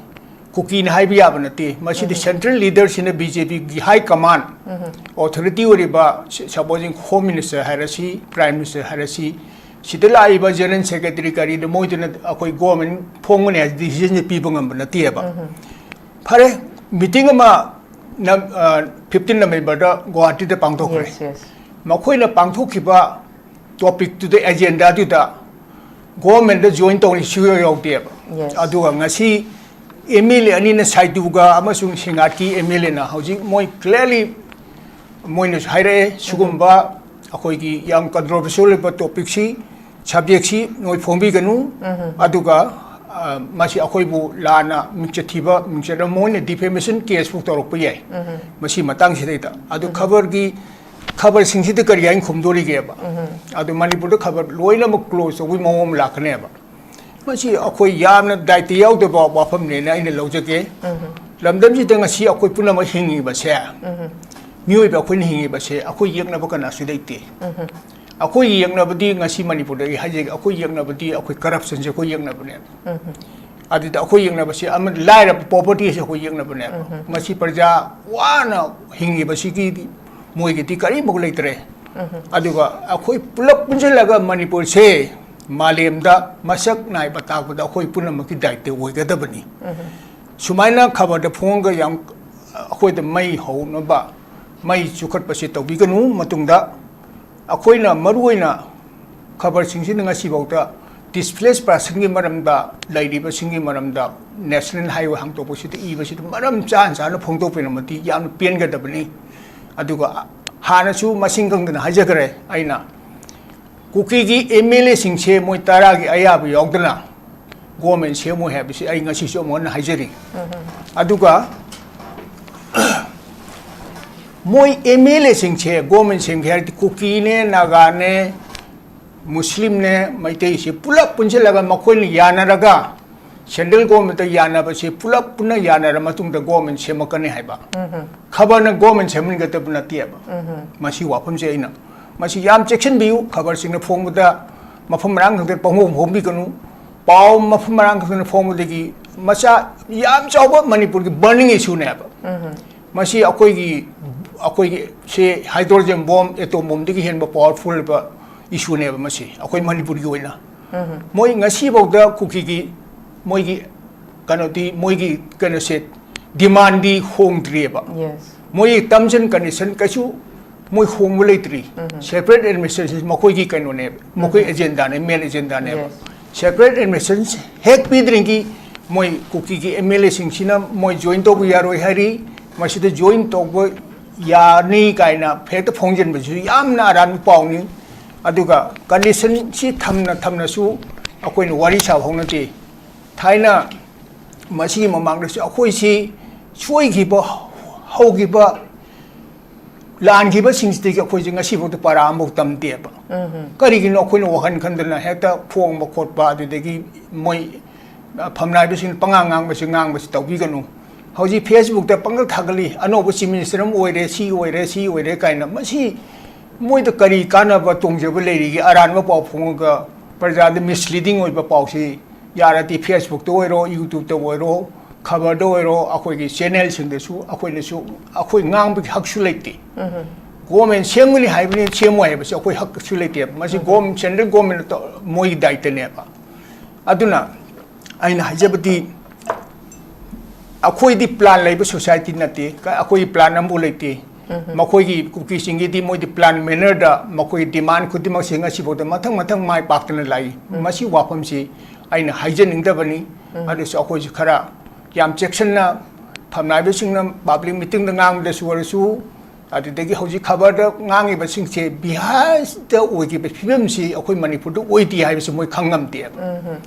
ꯀꯨꯀꯤꯅ ꯍꯥꯏꯕ ꯌꯥꯕ ꯅꯠꯇꯦ꯫ ꯃꯁꯤꯗꯤ central leaderꯁꯤꯡꯅ, BJPꯒꯤ high command, authority ꯑꯣꯏꯔꯤꯕ, ꯁ-, supposing Home Minister ꯍꯥꯏꯔꯁꯤ, Prime Minister ꯍꯥꯏꯔꯁꯤ, ꯁꯤꯗ ꯂꯥꯛꯏꯕ General Secretary ꯀꯔꯤꯗ ꯃꯣꯏꯗꯨꯅ ꯑꯩꯈꯣꯏ government ꯐꯣꯡꯒꯅꯤ ꯍꯥꯏꯕ decisionꯁꯦ ꯄꯤꯕ ꯉꯝꯕ ꯅꯠꯇꯦꯕ꯫ ꯐꯔꯦ, meeting ꯑꯃ ꯅꯝ-, ꯑ, fifteen Novemberꯗ ꯒꯨꯋꯥꯍꯥꯇꯤꯗ ꯄꯥꯡꯊꯣꯛꯈ꯭ꯔꯦ꯫ Yes, yes. ꯃꯈꯣꯏꯅ ꯄꯥꯡꯊꯣꯛꯈꯤꯕ topicꯇꯨꯗ, agendaꯗꯨꯗ governmentꯗ join ꯇꯧꯅꯤ ꯁꯨꯌꯥꯎ ꯌꯥꯎꯗꯦꯕ꯫ Yes. ꯑꯗꯨꯒ ꯉꯁꯤ MLA ꯑꯅꯤꯅ ꯁꯥꯏꯗꯨꯒ ꯑꯃꯁꯨꯡ ꯁꯤꯡꯉꯥꯠꯀꯤ MLAꯅ ꯍꯧꯖꯤꯛ ꯃꯣꯏ clearly ꯃꯣꯏꯅꯁꯨ ꯍꯥꯏꯔꯛꯑꯦ, ꯁꯤꯒꯨꯝꯕ ꯑꯩꯈꯣꯏꯒꯤ ꯌꯥꯝ controversial ꯑꯣꯏꯕ topicꯁꯤ, subjectꯁꯤ ꯅꯣꯏ ꯐꯣꯡꯕꯤꯒꯅꯨ, ꯑꯗꯨꯒ, ꯑ, ꯃꯁꯤ ꯑꯩꯈꯣꯏꯕꯨ ꯂꯥꯟꯅ ꯃꯤꯡꯆꯠ ꯊꯤꯕ, ꯃꯤꯡꯆꯠ ꯑꯃ, ꯃꯣꯏꯅ defamation caseꯐꯥꯎ ꯇꯧꯔꯛꯄ ꯌꯥꯏ ꯃꯁꯤ ꯃꯇꯥꯡꯁꯤꯗꯩꯗ꯫ ꯑꯗꯨ ꯈꯕꯔꯒꯤ, ꯈꯕꯔꯁꯤꯡꯁꯤꯗ ꯀꯔꯤ ꯍꯥꯏꯅ ꯈꯨꯝꯗꯣꯔꯤꯒꯦꯕ? ꯑꯗꯨ ꯃꯅꯤꯄꯨꯔꯗ ꯈꯕꯔ ꯂꯣꯏꯅꯃꯛ close ꯇꯧꯕꯒꯤ ꯃꯑꯣꯡ ꯑꯃ ꯂꯥꯛꯀꯅꯦꯕ꯫ ꯃꯁꯤ ꯑꯩꯈꯣꯏ ꯌꯥꯝꯅ ꯗꯥꯏꯇ ꯌꯥꯎꯗꯕ ꯋꯥꯐꯝꯅꯦꯅ ꯑꯩꯅ ꯂꯧꯖꯒꯦ꯫ ꯂꯝꯗꯝꯁꯤꯗ ꯉꯁꯤ ꯑꯩꯈꯣꯏ ꯄꯨꯝꯅꯃꯛ ꯍꯤꯡꯉꯤꯕꯁꯦ, ꯃꯤꯑꯣꯏꯕ ꯑꯩꯈꯣꯏꯅ ꯍꯤꯡꯉꯤꯕꯁꯦ, ꯑꯩꯈꯣꯏ ꯌꯦꯛꯅꯕ ꯀꯅꯥꯁꯨ ꯂꯩꯇꯦ꯫ ꯑꯩꯈꯣꯏꯒꯤ ꯌꯦꯛꯅꯕꯗꯤ ꯉꯁꯤ ꯃꯅꯤꯄꯨꯔꯗ ꯑꯩ ꯍꯥꯏꯖꯒꯦ, ꯑꯩꯈꯣꯏ ꯌꯦꯛꯅꯕꯗꯤ ꯑꯩꯈꯣꯏ corruptionꯁꯦ ꯑꯩꯈꯣꯏ ꯌꯦꯛꯅꯕꯅꯦꯕ꯫ ꯑꯗꯨꯗ ꯑꯩꯈꯣꯏ ꯌꯦꯛꯅꯕꯁꯤ ꯑꯃ ꯂꯥꯏꯔꯕ povertyꯁꯦ ꯑꯩꯈꯣꯏ ꯌꯦꯛꯅꯕꯅꯦꯕ꯫ ꯉꯁꯤ ꯄ꯭ꯔꯖꯥ ꯋꯥꯅ ꯍꯤꯡꯉꯤꯕꯁꯤꯒꯤꯗꯤ ꯃꯣꯏꯒꯤꯗꯤ ꯀꯔꯤꯃꯨꯛ ꯂꯩꯇ꯭ꯔꯦ꯫ ꯑꯗꯨꯒ ꯑꯩꯈꯣꯏ ꯄꯨꯂꯞ ꯄꯨꯟꯁꯤꯜꯂꯒ ꯃꯅꯤꯄꯨꯔꯁꯦ ꯃꯥꯂꯦꯝꯗ ꯃꯁꯛ ꯅꯥꯏꯕ ꯇꯥꯛꯄꯗ ꯑꯩꯈꯣꯏ ꯄꯨꯝꯅꯃꯛꯀꯤ ꯗꯥꯏꯇ ꯑꯣꯏꯒꯗꯕꯅꯤ꯫ ꯁꯨꯃꯥꯏꯅ ꯈꯕꯔꯗ ꯐꯣꯡꯉꯒ ꯌꯥꯝ ꯑꯩꯈꯣꯏꯗ ꯃꯩ ꯍꯧꯅꯕ, ꯃꯩ ꯆꯨꯈꯠꯄꯁꯦ ꯇꯧꯕꯤꯒꯅꯨ꯫ ꯃꯇꯨꯡꯗ ꯑꯩꯈꯣꯏꯅ ꯃꯔꯨꯑꯣꯏꯅ ꯈꯕꯔꯁꯤꯡꯁꯤꯅ ꯉꯁꯤꯐꯥꯎꯗ ꯗꯤꯁꯄ꯭ꯂꯦꯁ ꯄꯥꯔꯁꯟꯒꯤ ꯃꯔꯝꯗ, ꯂꯩꯔꯤꯕꯁꯤꯡꯒꯤ ꯃꯔꯝꯗ ꯅꯦꯁꯅꯦꯜ ꯍꯥꯏꯋꯦ ꯍꯥꯡꯗꯣꯛꯄꯁꯤꯗ ꯏꯕꯁꯤꯗ ꯃꯔꯝ ꯆꯥꯅ ꯆꯥꯅ ꯐꯣꯡꯗꯣꯛꯄꯤꯔꯝꯃꯗꯤ ꯌꯥꯝꯅ ꯄꯦꯟꯒꯗꯕꯅꯤ꯫ ꯑꯗꯨꯒ ꯍꯥꯟꯅꯁꯨ ꯃꯁꯤꯡ ꯈꯪꯗꯅ ꯍꯥꯏꯖꯈ꯭ꯔꯦ ꯑꯩꯅ, ꯀꯨꯀꯤꯒꯤ ꯑꯦꯝ ꯑꯦꯜ ꯑꯦꯁꯤꯡꯁꯦ ꯃꯣꯏ ꯇꯔꯥꯒꯤ ꯑꯌꯥꯕ ꯌꯥꯎꯗꯅ ꯒꯣꯔꯃꯦꯟ ꯁꯦꯝꯃꯣꯏ ꯍꯥꯏꯕꯁꯤ ꯑꯩ ꯉꯁꯤꯁꯨ ꯑꯃꯨꯛ ꯍꯟꯅ ꯍꯥꯏꯖꯔꯤ꯫ ꯑꯗꯨꯒ ꯃꯣꯏ ꯑꯦꯝ ꯑꯦꯜ ꯑꯦꯁꯤꯡꯁꯦ ꯒꯣꯔꯃꯦꯟ ꯁꯦꯝꯒꯦ ꯍꯥꯏꯔꯗꯤ ꯀꯨꯀꯤꯅꯦ, ꯅꯥꯒꯥꯅꯦ, ꯃꯨꯁꯂꯤꯝꯅꯦ, ꯃꯩꯇꯩꯁꯦ ꯄꯨꯂꯞ ꯄꯨꯟꯁꯤꯜꯂꯒ ꯃꯈꯣꯏꯅ ꯌꯥꯅꯔꯒ ꯁꯦꯟꯇ꯭ꯔꯦꯜ ꯒꯣꯔꯃꯦꯟꯇ ꯌꯥꯅꯕꯁꯦ ꯄꯨꯂꯞ ꯄꯨꯟꯅ ꯌꯥꯅꯔ ꯃꯇꯨꯡꯗ ꯒꯣꯔꯃꯦꯟ ꯁꯦꯝꯃꯛꯀꯅꯤ ꯍꯥꯏꯕ꯫ ꯈꯕꯔꯅ ꯒꯣꯔꯃꯦꯟ ꯁꯦꯝꯍꯟꯒꯗꯕ ꯅꯠꯇꯦꯕ꯫ ꯃꯁꯤ ꯋꯥꯐꯝꯁꯦ ꯑꯩꯅ, ꯃꯁꯤ ꯌꯥꯝ ꯆꯦꯛꯁꯤꯟꯕꯤꯌꯨ꯫ ꯈꯕꯔꯁꯤꯡꯅ ꯐꯣꯡꯕꯗ ꯃꯐꯝ ꯃꯔꯥꯡ ꯈꯛꯇ ꯄꯪꯐꯣꯡ ꯐꯣꯡꯕꯤꯒꯅꯨ꯫ ꯄꯥꯎ ꯃꯐꯝ ꯃꯔꯥꯡ ꯈꯛꯇꯅ ꯐꯣꯡꯕꯗꯒꯤ ꯃꯆꯥ ꯌꯥꯝ ꯆꯥꯎꯕ ꯃꯅꯤꯄꯨꯔꯒꯤ ꯕꯔꯅꯤꯡ ꯏꯁꯨꯅꯦꯕ꯫ ꯃꯁꯤ ꯑꯩꯈꯣꯏꯒꯤ, ꯑꯩꯈꯣꯏꯒꯤ ꯁꯤ ꯍꯥꯏꯗ꯭ꯔꯣꯖꯦꯟ ꯕꯣꯝ, ꯑꯦꯇꯣꯝ ꯕꯣꯝꯗꯒꯤ ꯍꯦꯟꯕ ꯄꯥꯋꯔꯐꯨꯜ ꯑꯣꯏꯕ ꯏꯁꯨꯅꯦꯕ ꯃꯁꯤ ꯑꯩꯈꯣꯏ ꯃꯅꯤꯄꯨꯔꯒꯤ ꯑꯣꯏꯅ꯫ ꯃꯣꯏ ꯉꯁꯤꯐꯥꯎꯗ ꯀꯨꯀꯤꯒꯤ ꯃꯣꯏꯒꯤ ꯀꯩꯅꯣꯗꯤ, ꯃꯣꯏꯒꯤ ꯀꯩꯅꯣꯁꯦ, ꯗꯤꯃꯥꯟꯗꯤ ꯍꯣꯡꯗ꯭ꯔꯤꯑꯕ꯫ Yes. ꯃꯣꯏ ꯇꯔꯝꯁ ꯑꯦꯟ ꯀꯟꯗꯤꯁꯟ ꯀꯩꯁꯨ ꯃꯣꯏ ꯍꯣꯡꯕ ꯂꯩꯇ꯭ꯔꯤ꯫ ꯁꯦꯄꯔꯦꯠ ꯑꯦꯗꯃꯤꯅꯤꯁꯇ꯭ꯔꯦꯁꯟ ꯃꯈꯣꯏꯒꯤ ꯀꯩꯅꯣꯅꯦꯕ, ꯃꯈꯣꯏ ꯑꯦꯖꯦꯟꯗꯥꯅꯦ, ꯃꯦꯟ ꯑꯦꯖꯦꯟꯗꯥꯅꯦꯕ꯫ Yes. ꯁꯦꯄꯔꯦꯠ ꯑꯦꯗꯃꯤꯅꯤꯁꯇ꯭ꯔꯦꯁꯟ ꯍꯦꯛ ꯄꯤꯗ꯭ꯔꯤꯉꯩꯒꯤ ꯃꯣꯏ ꯀꯨꯀꯤꯒꯤ ꯑꯦꯝ ꯑꯦꯜ ꯑꯦꯁꯤꯡꯁꯤꯅ ꯃꯣꯏ ꯖꯣꯏꯟ ꯇꯧꯕ ꯌꯥꯔꯣꯏ ꯍꯥꯏꯔꯤ꯫ ꯃꯁꯤꯗ ꯖꯣꯏꯟ ꯇꯧꯕ ꯌꯥꯅꯤ ꯀꯥꯏꯅ ꯍꯦꯛꯇ ꯐꯣꯡꯖꯤꯟꯕꯁꯤꯁꯨ ꯌꯥꯝꯅ ꯑꯔꯥꯟꯕ ꯄꯥꯎꯅꯤ꯫ ꯑꯗꯨꯒ ꯀꯟꯗꯤꯁꯟꯁꯤ ꯊꯝꯅ ꯊꯝꯅꯁꯨ ꯑꯩꯈꯣꯏꯅ ꯋꯥꯔꯤ ꯁꯥꯕ ꯍꯧꯅꯗꯦ꯫ ꯊꯥꯏꯅ ꯃꯁꯤꯒꯤ ꯃꯃꯥꯡꯗꯁꯨ ꯑꯩꯈꯣꯏꯁꯤ ꯁꯣꯏꯈꯤꯕ, ꯍꯧꯈꯤꯕ ꯂꯥꯟꯈꯤꯕꯁꯤꯡꯁꯤꯗꯒꯤ ꯑꯩꯈꯣꯏꯁꯦ ꯉꯁꯤꯐꯥꯎꯗ ꯄꯔꯥ ꯑꯃꯐꯥꯎ ꯇꯝꯗꯦꯕ꯫ ꯀꯔꯤꯒꯤꯅꯣ ꯑꯩꯈꯣꯏꯅ ꯋꯥꯈꯜ ꯈꯟꯗꯅ ꯍꯦꯛꯇ ꯐꯣꯡꯕ ꯈꯣꯠꯄ, ꯑꯗꯨꯗꯒꯤ ꯃꯣꯏ, ꯑ, ꯐꯝꯅꯥꯏꯕꯁꯤꯡ ꯄꯉꯥꯡ ꯉꯥꯡꯕꯁꯤ, ꯉꯥꯡꯕꯁꯤ ꯇꯧꯕꯤꯒꯅꯨ꯫ ꯍꯧꯖꯤꯛ ꯐꯦꯁꯕꯨꯛꯇ ꯄꯪꯊꯥ ꯊꯥꯒꯠꯂꯤ, "ꯑꯅꯧꯕ ꯆꯤꯐ ꯃꯤꯅꯤꯁꯇꯔ ꯑꯃ ꯑꯣꯏꯔꯦ, ꯁꯤ ꯑꯣꯏꯔꯦ, ꯁꯤ ꯑꯣꯏꯔꯦ" ꯀꯥꯏꯅ꯫ ꯃꯁꯤ ꯃꯣꯏꯗ ꯀꯔꯤ ꯀꯥꯟꯅꯕ ꯇꯣꯡꯖꯕ ꯂꯩꯔꯤꯒꯦ? ꯑꯔꯥꯟꯕ ꯄꯥꯎ ꯐꯣꯡꯉꯒ ꯄ꯭ꯔꯖꯥꯗ ꯃꯤꯁꯂꯤꯗꯤꯡ ꯑꯣꯏꯕ ꯄꯥꯎꯁꯤ ꯌꯥꯔꯗꯤ ꯐꯦꯁꯕꯨꯛꯇ ꯑꯣꯏꯔꯣ, ꯌꯨꯇ꯭ꯌꯨꯕꯇ ꯑꯣꯏꯔꯣ, ꯈꯕꯔꯗ ꯑꯣꯏꯔꯣ, ꯑꯩꯈꯣꯏꯒꯤ ꯆꯦꯅꯦꯜꯁꯤꯡꯗꯁꯨ ꯑꯩꯈꯣꯏꯅꯁꯨ ꯑꯩꯈꯣꯏ ꯉꯥꯡꯕꯒꯤ ꯍꯛꯁꯨ ꯂꯩꯇꯦ꯫ ꯒꯣꯔꯃꯦꯟ ꯁꯦꯝꯒꯅꯤ ꯍꯥꯏꯕꯅꯤ, ꯁꯦꯝꯃꯣꯏ ꯍꯥꯏꯕꯁꯤ ꯑꯩꯈꯣꯏ ꯍꯛꯁꯨ ꯂꯩꯇꯦꯕ꯫ ꯃꯁꯤ ꯒꯣꯔꯃꯦꯟ, ꯁꯦꯟꯇ꯭ꯔꯦꯜ ꯒꯣꯔꯃꯦꯟꯅ ꯇꯧ-, ꯃꯣꯏꯒꯤ ꯗꯥꯏꯇꯅꯦꯕ꯫ ꯑꯗꯨꯅ ꯑꯩꯅ ꯍꯥꯏꯖꯕꯗꯤ, ꯑꯩꯈꯣꯏꯗꯤ ꯄ꯭ꯂꯥꯟ ꯂꯩꯕ ꯁꯣꯁꯥꯏꯇꯤ ꯅꯠꯇꯦ꯫ ꯀ-, ꯑꯩꯈꯣꯏꯒꯤ ꯄ꯭ꯂꯥꯟ ꯑꯃꯐꯥꯎ ꯂꯩꯇꯦ꯫ ꯃꯈꯣꯏꯒꯤ ꯀꯨꯀꯤꯁꯤꯡꯒꯤꯗꯤ ꯃꯣꯏꯗꯤ ꯄ꯭ꯂꯥꯟ ꯃꯦꯅꯔꯗ ꯃꯈꯣꯏꯒꯤ ꯗꯤꯃꯥꯟ ꯈꯨꯗꯤꯡꯃꯛꯁꯦ ꯉꯁꯤꯐꯥꯎꯗ ꯃꯊꯪ ꯃꯊꯪ ꯃꯥꯏ ꯄꯥꯛꯇꯅ ꯂꯥꯛꯏ꯫ ꯃꯁꯤ ꯋꯥꯐꯝꯁꯤ ꯑꯩꯅ ꯍꯥꯏꯖꯅꯤꯡꯗꯕꯅꯤ꯫ ꯑꯗꯨꯁꯨ ꯑꯩꯈꯣꯏꯁꯨ ꯈꯔ ꯌꯥꯝ ꯆꯦꯛꯁꯤꯟꯅ, ꯐꯝꯅꯥꯏꯕꯁꯤꯡꯅ ꯄꯕ꯭ꯂꯤꯛ ꯃꯤꯇꯤꯡꯗ ꯉꯥꯡꯕꯗꯁꯨ ꯑꯣꯏꯔꯁꯨ, ꯑꯗꯨꯗꯒꯤ ꯍꯧꯖꯤꯛ ꯈꯕꯔꯗ ꯉꯥꯡꯉꯤꯕꯁꯤꯡꯁꯦ ꯕꯤꯍꯥꯔꯗ ꯑꯣꯏꯈꯤꯕ ꯐꯤꯕꯝꯁꯤ ꯑꯩꯈꯣꯏ ꯃꯅꯤꯄꯨꯔꯗ ꯑꯣꯏꯗꯦ ꯍꯥꯏꯕꯁꯤ ꯃꯣꯏ ꯈꯪꯉꯝꯗꯦꯕ꯫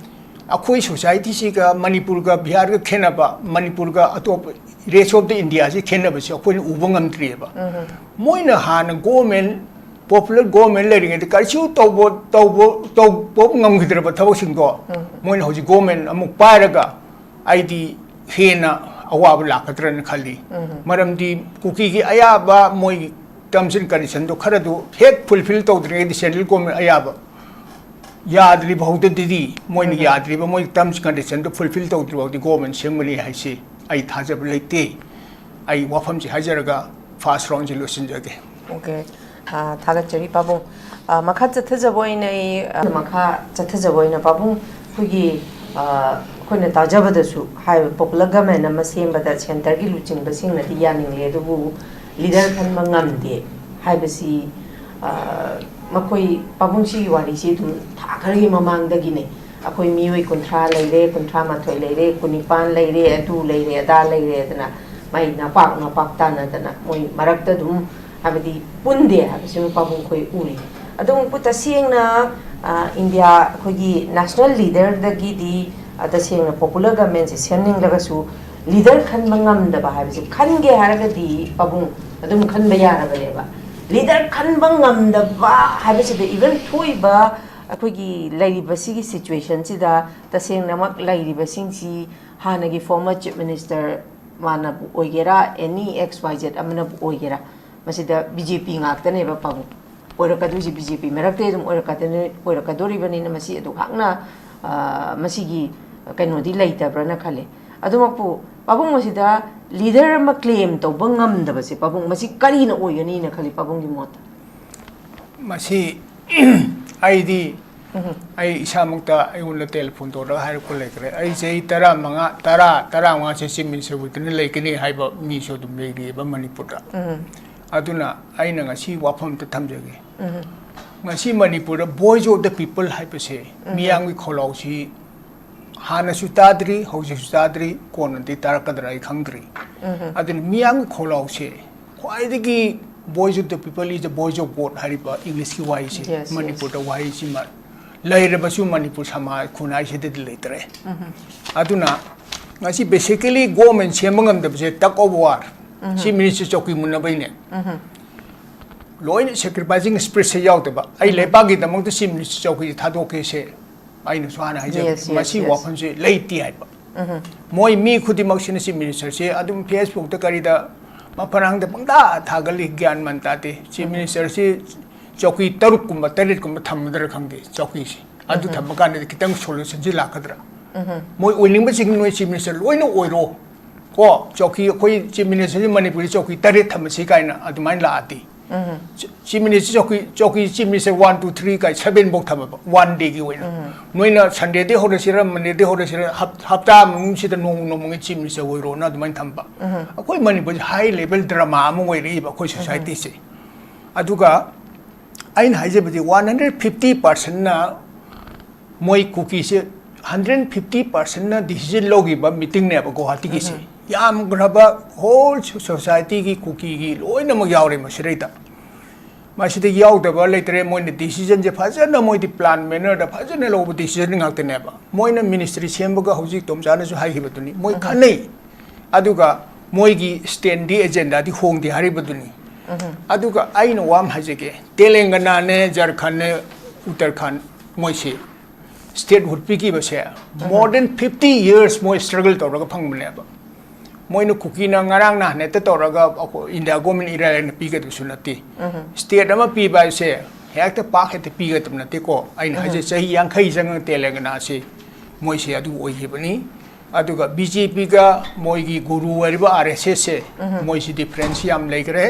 ꯑꯩꯈꯣꯏ ꯁꯣꯁꯥꯏꯇꯤꯁꯤꯒ ꯃꯅꯤꯄꯨꯔꯒ ꯕꯤꯍꯥꯔꯒ ꯈꯦꯠꯅꯕ, ꯃꯅꯤꯄꯨꯔꯒ ꯑꯇꯣꯞꯄ rest of the Indiaꯁꯤ ꯈꯦꯠꯅꯕꯁꯤ ꯑꯩꯈꯣꯏꯅ ꯎꯕ ꯉꯝꯗ꯭ꯔꯤꯑꯕ꯫ ꯃꯣꯏꯅ ꯍꯥꯟꯅ ꯒꯣꯔꯃꯦꯟ, ꯄꯣꯄꯨꯂꯔ ꯒꯣꯔꯃꯦꯟ ꯂꯩꯔꯤꯉꯩꯗ ꯀꯔꯤꯁꯨ ꯇꯧꯕ, ꯇꯧꯕ, ꯇꯧꯕ ꯉꯝꯈꯤꯗ꯭ꯔꯕ ꯊꯕꯛꯁꯤꯡꯗꯣ, ꯃꯣꯏꯅ ꯍꯧꯖꯤꯛ ꯒꯣꯔꯃꯦꯟ ꯑꯃꯨꯛ ꯄꯥꯏꯔꯒ ꯑꯩꯗꯤ ꯍꯦꯟꯅ ꯑꯋꯥꯕ ꯂꯥꯛꯀꯗ꯭ꯔꯅ ꯈꯜꯂꯤ꯫ ꯃꯔꯝꯗꯤ ꯀꯨꯀꯤꯒꯤ ꯑꯌꯥꯕ ꯃꯣꯏꯒꯤ terms and conditionꯗꯣ ꯈꯔꯗꯨ ꯍꯦꯛ fulfill ꯇꯧꯗ꯭ꯔꯤꯉꯩꯗꯤ ꯁꯦꯟꯇ꯭ꯔꯦꯜ ꯒꯣꯔꯃꯦꯟ ꯑꯌꯥꯕ ꯌꯥꯗ꯭ꯔꯤꯕ ꯐꯥꯎꯗꯗꯤ, ꯃꯣꯏꯅ ꯌꯥꯗ꯭ꯔꯤꯕ ꯃꯣꯏ terms conditionꯗꯨ fulfill ꯇꯧꯗ꯭ꯔꯤ ꯐꯥꯎꯗꯤ ꯒꯣꯔꯃꯦꯟ ꯁꯦꯝꯒꯅꯤ ꯍꯥꯏꯁꯤ ꯑꯩ ꯊꯥꯖꯕ ꯂꯩꯇꯦ꯫ ꯑꯩ ꯋꯥꯐꯝꯁꯤ ꯍꯥꯏꯖꯔꯒ first roundꯁꯤ ꯂꯣꯏꯁꯤꯟꯖꯒꯦ꯫ Okay꯫ ꯑ, ꯊꯥꯒꯠꯆꯔꯤ ꯄꯥꯕꯨꯡ꯫ ꯑ, ꯃꯈꯥ ꯆꯠꯊꯖꯕ ꯑꯣꯏꯅ ꯑꯩ, ꯑ, ꯃꯈꯥ ꯆꯠꯊꯖꯕ ꯑꯣꯏꯅ ꯄꯥꯕꯨꯡ, ꯑꯩꯈꯣꯏꯒꯤ, ꯑ, ꯑꯩꯈꯣꯏꯅ ꯇꯥꯖꯕꯗꯁꯨ ꯍꯥꯏꯕ ꯄꯣꯄꯨꯂꯔ ꯒꯃꯦꯟ ꯑꯃ ꯁꯦꯝꯕꯗ ꯁꯦꯟꯇꯔꯒꯤ ꯂꯨꯆꯤꯡꯕꯁꯤꯡꯅꯗꯤ ꯌꯥꯅꯤꯡꯂꯦ, ꯑꯗꯨꯕꯨ ꯂꯤꯗꯔ ꯈꯟꯕ ꯉꯝꯗꯦ ꯍꯥꯏꯕꯁꯤ, ꯑ, ꯃꯈꯣꯏ ꯄꯥꯕꯨꯡꯁꯤꯒꯤ ꯋꯥꯔꯤꯁꯤ ꯑꯗꯨꯝ ꯊꯥ ꯈꯔꯒꯤ ꯃꯃꯥꯡꯗꯒꯤꯅꯦ꯫ ꯑꯩꯈꯣꯏ ꯃꯤꯑꯣꯏ ꯀꯨꯟꯊ꯭ꯔꯥ ꯂꯩꯔꯦ, ꯀꯨꯟꯊ꯭ꯔꯥ ꯃꯥꯊꯣꯏ ꯂꯩꯔꯦ, ꯀꯨꯟꯅꯤꯄꯥꯟ ꯂꯩꯔꯦ, ꯑꯗꯨ ꯂꯩꯔꯦ, ꯑꯗꯥ ꯂꯩꯔꯦ ꯑꯗꯨꯅ ꯃꯥꯏ ꯅꯄꯥꯛ ꯅꯄꯥꯛ ꯇꯥꯅꯗꯅ ꯃꯣꯏ ꯃꯔꯛꯇ ꯑꯗꯨꯝ ꯍꯥꯏꯕꯗꯤ ꯄꯨꯟꯗꯦ ꯍꯥꯏꯕꯁꯤꯃ ꯄꯥꯕꯨꯡ ꯑꯩꯈꯣꯏ ꯎꯔꯤ꯫ ꯑꯗꯨꯕꯨ ꯇꯁꯦꯡꯅ, ꯑ, ꯏꯟꯗꯤꯌꯥ ꯑꯩꯈꯣꯏꯒꯤ ꯅꯦꯁꯅꯦꯜ ꯂꯤꯗꯔꯗꯒꯤꯗꯤ, ꯑ, ꯇꯁꯦꯡꯅ ꯄꯣꯄꯨꯂꯔ ꯒꯃꯦꯟꯁꯦ ꯁꯦꯝꯅꯤꯡꯂꯒꯁꯨ ꯂꯤꯗꯔ ꯈꯟꯕ ꯉꯝꯗꯕ ꯍꯥꯏꯕꯁꯦ ꯈꯟꯒꯦ ꯍꯥꯏꯔꯒꯗꯤ ꯄꯥꯕꯨꯡ ꯑꯗꯨꯝ ꯈꯟꯕ ꯌꯥꯔꯕꯅꯦꯕ꯫ ꯂꯤꯗꯔ ꯈꯟꯕ ꯉꯝꯗꯕ ꯍꯥꯏꯕꯁꯤꯗ even ꯊꯣꯛꯏꯕ ꯑꯩꯈꯣꯏꯒꯤ ꯂꯩꯔꯤꯕ ꯁꯤꯒꯤ ꯁꯤꯆꯨꯋꯦꯁꯟꯁꯤꯗ ꯇꯁꯦꯡꯅꯃꯛ ꯂꯩꯔꯤꯕꯁꯤꯡꯁꯤ ꯍꯥꯟꯅꯒꯤ former chief minister ꯃꯥꯅꯕꯨ ꯑꯣꯏꯒꯦꯔꯥ, any X Y Z ꯑꯃꯅꯕꯨ ꯑꯣꯏꯒꯦꯔꯥ, ꯃꯁꯤꯗ B J P ꯉꯥꯛꯇꯅꯦꯕ ꯄꯥꯕꯨꯡ꯫ ꯑꯣꯏꯔꯛꯀꯗꯣꯏꯁꯦ B J P ꯃꯔꯛꯇꯩ ꯑꯗꯨꯝ ꯑꯣꯏꯔꯛꯀꯗꯣꯏꯅꯤ-, ꯑꯣꯏꯔꯛꯀꯗꯣꯔꯤꯕꯅꯤꯅ ꯃꯁꯤ ꯑꯗꯨꯈꯥꯛꯅ, ꯑ, ꯃꯁꯤꯒꯤ ꯀꯩꯅꯣꯗꯤ ꯂꯩꯇꯕ꯭ꯔꯅ ꯈꯜꯂꯦ꯫ ꯑꯗꯨꯃꯛꯄꯨ ꯄꯥꯕꯨꯡ, ꯃꯁꯤꯗ ꯂꯤꯗꯔ ꯑꯃ ꯀ꯭ꯂꯦꯝ ꯇꯧꯕ ꯉꯝꯗꯕꯁꯦ, ꯄꯥꯕꯨꯡ, ꯃꯁꯤ ꯀꯔꯤꯅ ꯑꯣꯏꯒꯅꯤꯅ ꯈꯜꯂꯤ, ꯄꯥꯕꯨꯡꯒꯤ ꯃꯣꯠꯇ? ꯃꯁꯤ ꯑꯩꯗꯤ ꯑꯩ ꯏꯁꯥꯃꯛꯇ ꯑꯩꯉꯣꯟꯗ ꯇꯦꯂꯤꯐꯣꯟ ꯇꯧꯔꯒ ꯍꯥꯏꯔꯛꯄ ꯂꯩꯈ꯭ꯔꯦ꯫ ꯑꯩ ꯆꯍꯤ ꯇꯔꯥꯃꯉꯥ, ꯇꯔꯥ, ꯇꯔꯥꯃꯉꯥꯁꯦ ꯆꯤꯐ ꯃꯤꯅꯤꯁꯇꯔ ꯑꯣꯏꯗꯨꯅ ꯂꯩꯒꯅꯤ ꯍꯥꯏꯕ ꯃꯤꯁꯨ ꯑꯗꯨꯝ ꯂꯩꯔꯤꯑꯕ ꯃꯅꯤꯄꯨꯔꯗ꯫ ꯑꯗꯨꯅ ꯑꯩꯅ ꯉꯁꯤ ꯋꯥꯐꯝ ꯑꯝꯇ ꯊꯝꯖꯒꯦ꯫ ꯉꯁꯤ ꯃꯅꯤꯄꯨꯔꯗ Voice of the People ꯍꯥꯏꯕꯁꯦ, ꯃꯤꯌꯥꯝꯒꯤ ꯈꯣꯜꯂꯥꯎꯁꯤ ꯍꯥꯟꯅꯁꯨ ꯇꯥꯗ꯭ꯔꯤ, ꯍꯧꯖꯤꯛꯁꯨ ꯇꯥꯗ꯭ꯔꯤ, ꯀꯣꯟꯅꯗꯤ ꯇꯥꯔꯛꯀꯗ꯭ꯔꯥ ꯑꯩ ꯈꯪꯗ꯭ꯔꯤ꯫ ꯑꯗꯨꯅ ꯃꯤꯌꯥꯝꯒꯤ ꯈꯣꯜꯂꯥꯎꯁꯦ ꯈ꯭ꯋꯥꯏꯗꯒꯤ, Voice of the People is the voice of God ꯍꯥꯏꯔꯤꯕ ꯏꯪꯂꯤꯁꯀꯤ ꯋꯥꯍꯩꯁꯦ, Yes, yes. ꯃꯅꯤꯄꯨꯔꯗ ꯋꯥꯍꯩꯁꯤꯃ ꯂꯩꯔꯕꯁꯨ ꯃꯅꯤꯄꯨꯔ ꯁꯃꯥꯖ ꯈꯨꯟꯅꯥꯏꯁꯤꯗꯗꯤ ꯂꯩꯇ꯭ꯔꯦ꯫ ꯑꯗꯨꯅ ꯉꯁꯤ basically government ꯁꯦꯝꯕ ꯉꯝꯗꯕꯁꯦ tug of war, chief minister ꯆꯧꯀꯤ ꯃꯨꯟꯅꯕꯩꯅꯦ꯫ ꯂꯣꯏꯅ sacrificing spiritꯁꯦ ꯌꯥꯎꯗꯕ, ꯑꯩ ꯂꯩꯕꯥꯛꯀꯤꯗꯃꯛꯇ ꯆꯤꯐ ꯃꯤꯅꯤꯁꯇꯔ ꯆꯧꯀꯤꯁꯦ ꯊꯥꯗꯣꯛꯀꯦꯁꯦ, ꯑꯩꯅꯁꯨ ꯍꯥꯟꯅ ꯍꯥꯏꯖꯕ, Yes, yes, ꯃꯁꯤ yes. ꯋꯥꯐꯝꯁꯦ ꯂꯩꯇꯦ ꯍꯥꯏꯕ꯫ ꯃꯣꯏ ꯃꯤ ꯈꯨꯗꯤꯡꯃꯛꯁꯤꯅ ꯆꯤꯐ ꯃꯤꯅꯤꯁꯇꯔꯁꯦ ꯑꯗꯨꯝ ꯐꯦꯁꯕꯨꯛꯇ ꯀꯔꯤꯗ ꯃꯐꯔꯥꯡꯗ ꯄꯪꯇꯥ ꯊꯥꯒꯠꯂꯤ, ꯒ꯭ꯌꯥꯟ ꯃꯟ ꯇꯥꯗꯦ꯫ ꯆꯤꯐ ꯃꯤꯅꯤꯁꯇꯔꯁꯤ ꯆꯧꯀꯤ ꯇꯔꯨꯛꯀꯨꯝꯕ ꯇꯔꯦꯠꯀꯨꯝꯕ ꯊꯝꯃꯗ꯭ꯔꯥ ꯈꯪꯗꯦ ꯆꯧꯀꯤꯁꯤ꯫ ꯑꯗꯨ ꯊꯝꯕ ꯀꯥꯟꯗꯗꯤ ꯈꯤꯇꯪ solutionꯁꯤ ꯂꯥꯛꯀꯗ꯭ꯔꯥ? ꯃꯣꯏ ꯑꯣꯏꯅꯤꯡꯕꯁꯤꯡ ꯅꯣꯏ ꯆꯤꯐ ꯃꯤꯅꯤꯁꯇꯔ ꯂꯣꯏꯅ ꯑꯣꯏꯔꯣ꯫ ꯀꯣ, ꯆꯧꯀꯤ, ꯑꯩꯈꯣꯏ ꯆꯤꯐ ꯃꯤꯅꯤꯁꯇꯔꯁꯤ ꯃꯅꯤꯄꯨꯔꯗ ꯆꯧꯀꯤ ꯇꯔꯦꯠ ꯊꯝꯃꯁꯤ ꯀꯥꯏꯅ ꯑꯗꯨꯃꯥꯏꯅ ꯂꯥꯛꯑꯗꯤ, ꯆꯤ-, ꯆꯤꯐ ꯃꯤꯅꯤꯁꯇꯔ ꯆꯧꯀꯤ, ꯆꯧꯀꯤ chief minister one, two, three ꯀꯥꯏ seven ꯐꯥꯎ ꯊꯝꯃꯕ, one dayꯒꯤ ꯑꯣꯏꯅ꯫ ꯅꯣꯏꯅ Sundayꯗꯒꯤ ꯍꯧꯔꯁꯤꯔ, Mondayꯗꯒꯤ ꯍꯧꯔꯁꯤꯔ, ꯍꯞ-, ꯍꯞꯇꯥ ꯃꯅꯨꯡꯁꯤꯗ ꯅꯣꯡꯃ ꯅꯣꯡꯃꯒꯤ ꯆꯤꯐ ꯃꯤꯅꯤꯁꯇꯔ ꯑꯣꯏꯔꯣꯅ ꯑꯗꯨꯃꯥꯏꯅ ꯊꯝꯕ꯫ ꯑꯩꯈꯣꯏ ꯃꯅꯤꯄꯨꯔꯁꯤ high level drama ꯑꯃ ꯑꯣꯏꯔꯛꯏꯕ ꯑꯩꯈꯣꯏ societyꯁꯦ꯫ ꯑꯗꯨꯒ ꯑꯩꯅ ꯍꯥꯏꯖꯕꯗꯤ, one hundred fifty percentꯅ ꯃꯣꯏ ꯀꯨꯀꯤꯁꯦ hundred fifty percentꯅ decision ꯂꯧꯈꯤꯕ meetingꯅꯦꯕ ꯒꯨꯋꯥꯍꯥꯇꯤꯒꯤꯁꯦ꯫ ꯌꯥꯝꯈ꯭ꯔꯕ whole societyꯒꯤ ꯀꯨꯀꯤꯒꯤ ꯂꯣꯏꯅꯃꯛ ꯌꯥꯎꯔꯦ ꯃꯁꯤꯗꯩꯗ꯫ ꯃꯁꯤꯗ ꯌꯥꯎꯗꯕ ꯂꯩꯇ꯭ꯔꯦ, ꯃꯣꯏꯅ decisionꯁꯦ ꯐꯖꯅ, ꯃꯣꯏꯗꯤ plan mannerꯗ ꯐꯖꯅ ꯂꯧꯕ decision ꯉꯥꯛꯇꯅꯦꯕ꯫ ꯃꯣꯏꯅ ministry ꯁꯦꯝꯕꯒ ꯍꯧꯖꯤꯛ ꯇꯣꯝꯆꯥꯅꯁꯨ ꯍꯥꯏꯈꯤꯕꯗꯨꯅꯤ, ꯃꯣꯏ ꯈꯟꯅꯩ꯫ ꯑꯗꯨꯒ ꯃꯣꯏꯒꯤ standꯗꯤ, agendaꯗꯤ ꯍꯣꯡꯗꯦ ꯍꯥꯏꯔꯤꯕꯗꯨꯅꯤ꯫ ꯑꯗꯨꯒ ꯑꯩꯅ ꯋꯥ ꯑꯃ ꯍꯥꯏꯖꯒꯦ, ꯇꯦꯂꯪꯒꯅꯥꯅꯦ, ꯖꯔꯈꯟꯅꯦ, ꯎꯠꯇꯔꯈꯟ, ꯃꯣꯏꯁꯤ statehood ꯄꯤꯈꯤꯕꯁꯦ more than fifty years ꯃꯣꯏ struggle ꯇꯧꯔꯒ ꯐꯪꯕꯅꯦꯕ꯫ ꯃꯣꯏꯅ ꯀꯨꯀꯤꯅ ꯉꯔꯥꯡ ꯅꯍꯥꯟ ꯍꯦꯛꯇ ꯇꯧꯔꯒ ꯑꯩꯈꯣꯏ India government ꯏꯔꯥꯏ ꯂꯥꯏꯅ ꯄꯤꯒꯗꯕꯁꯨ ꯅꯠꯇꯦ꯫ State ꯑꯃ ꯄꯤꯕ ꯍꯥꯏꯁꯦ ꯍꯦꯛꯇ ꯄꯥꯛ ꯍꯦꯛꯇ ꯄꯤꯒꯗꯕ ꯅꯠꯇꯦꯀꯣ꯫ ꯑꯩꯅ ꯍꯥꯏꯁꯦ ꯆꯍꯤ ꯌꯥꯡꯈꯩ ꯆꯪꯉ ꯇꯦꯂꯪꯒꯅꯥꯁꯤ ꯃꯣꯏꯁꯦ ꯑꯗꯨ ꯑꯣꯏꯈꯤꯕꯅꯤ꯫ ꯑꯗꯨꯒ ꯕꯤ ꯖꯦ ꯄꯤꯒ ꯃꯣꯏꯒꯤ ꯒꯨꯔꯨ ꯑꯣꯏꯔꯤꯕ ꯑꯥꯔ ꯑꯦꯁ ꯑꯦꯁꯁꯦ, ꯃꯣꯏꯁꯤ ꯗꯤꯐꯔꯦꯟꯁ ꯌꯥꯝ ꯂꯩꯈ꯭ꯔꯦ꯫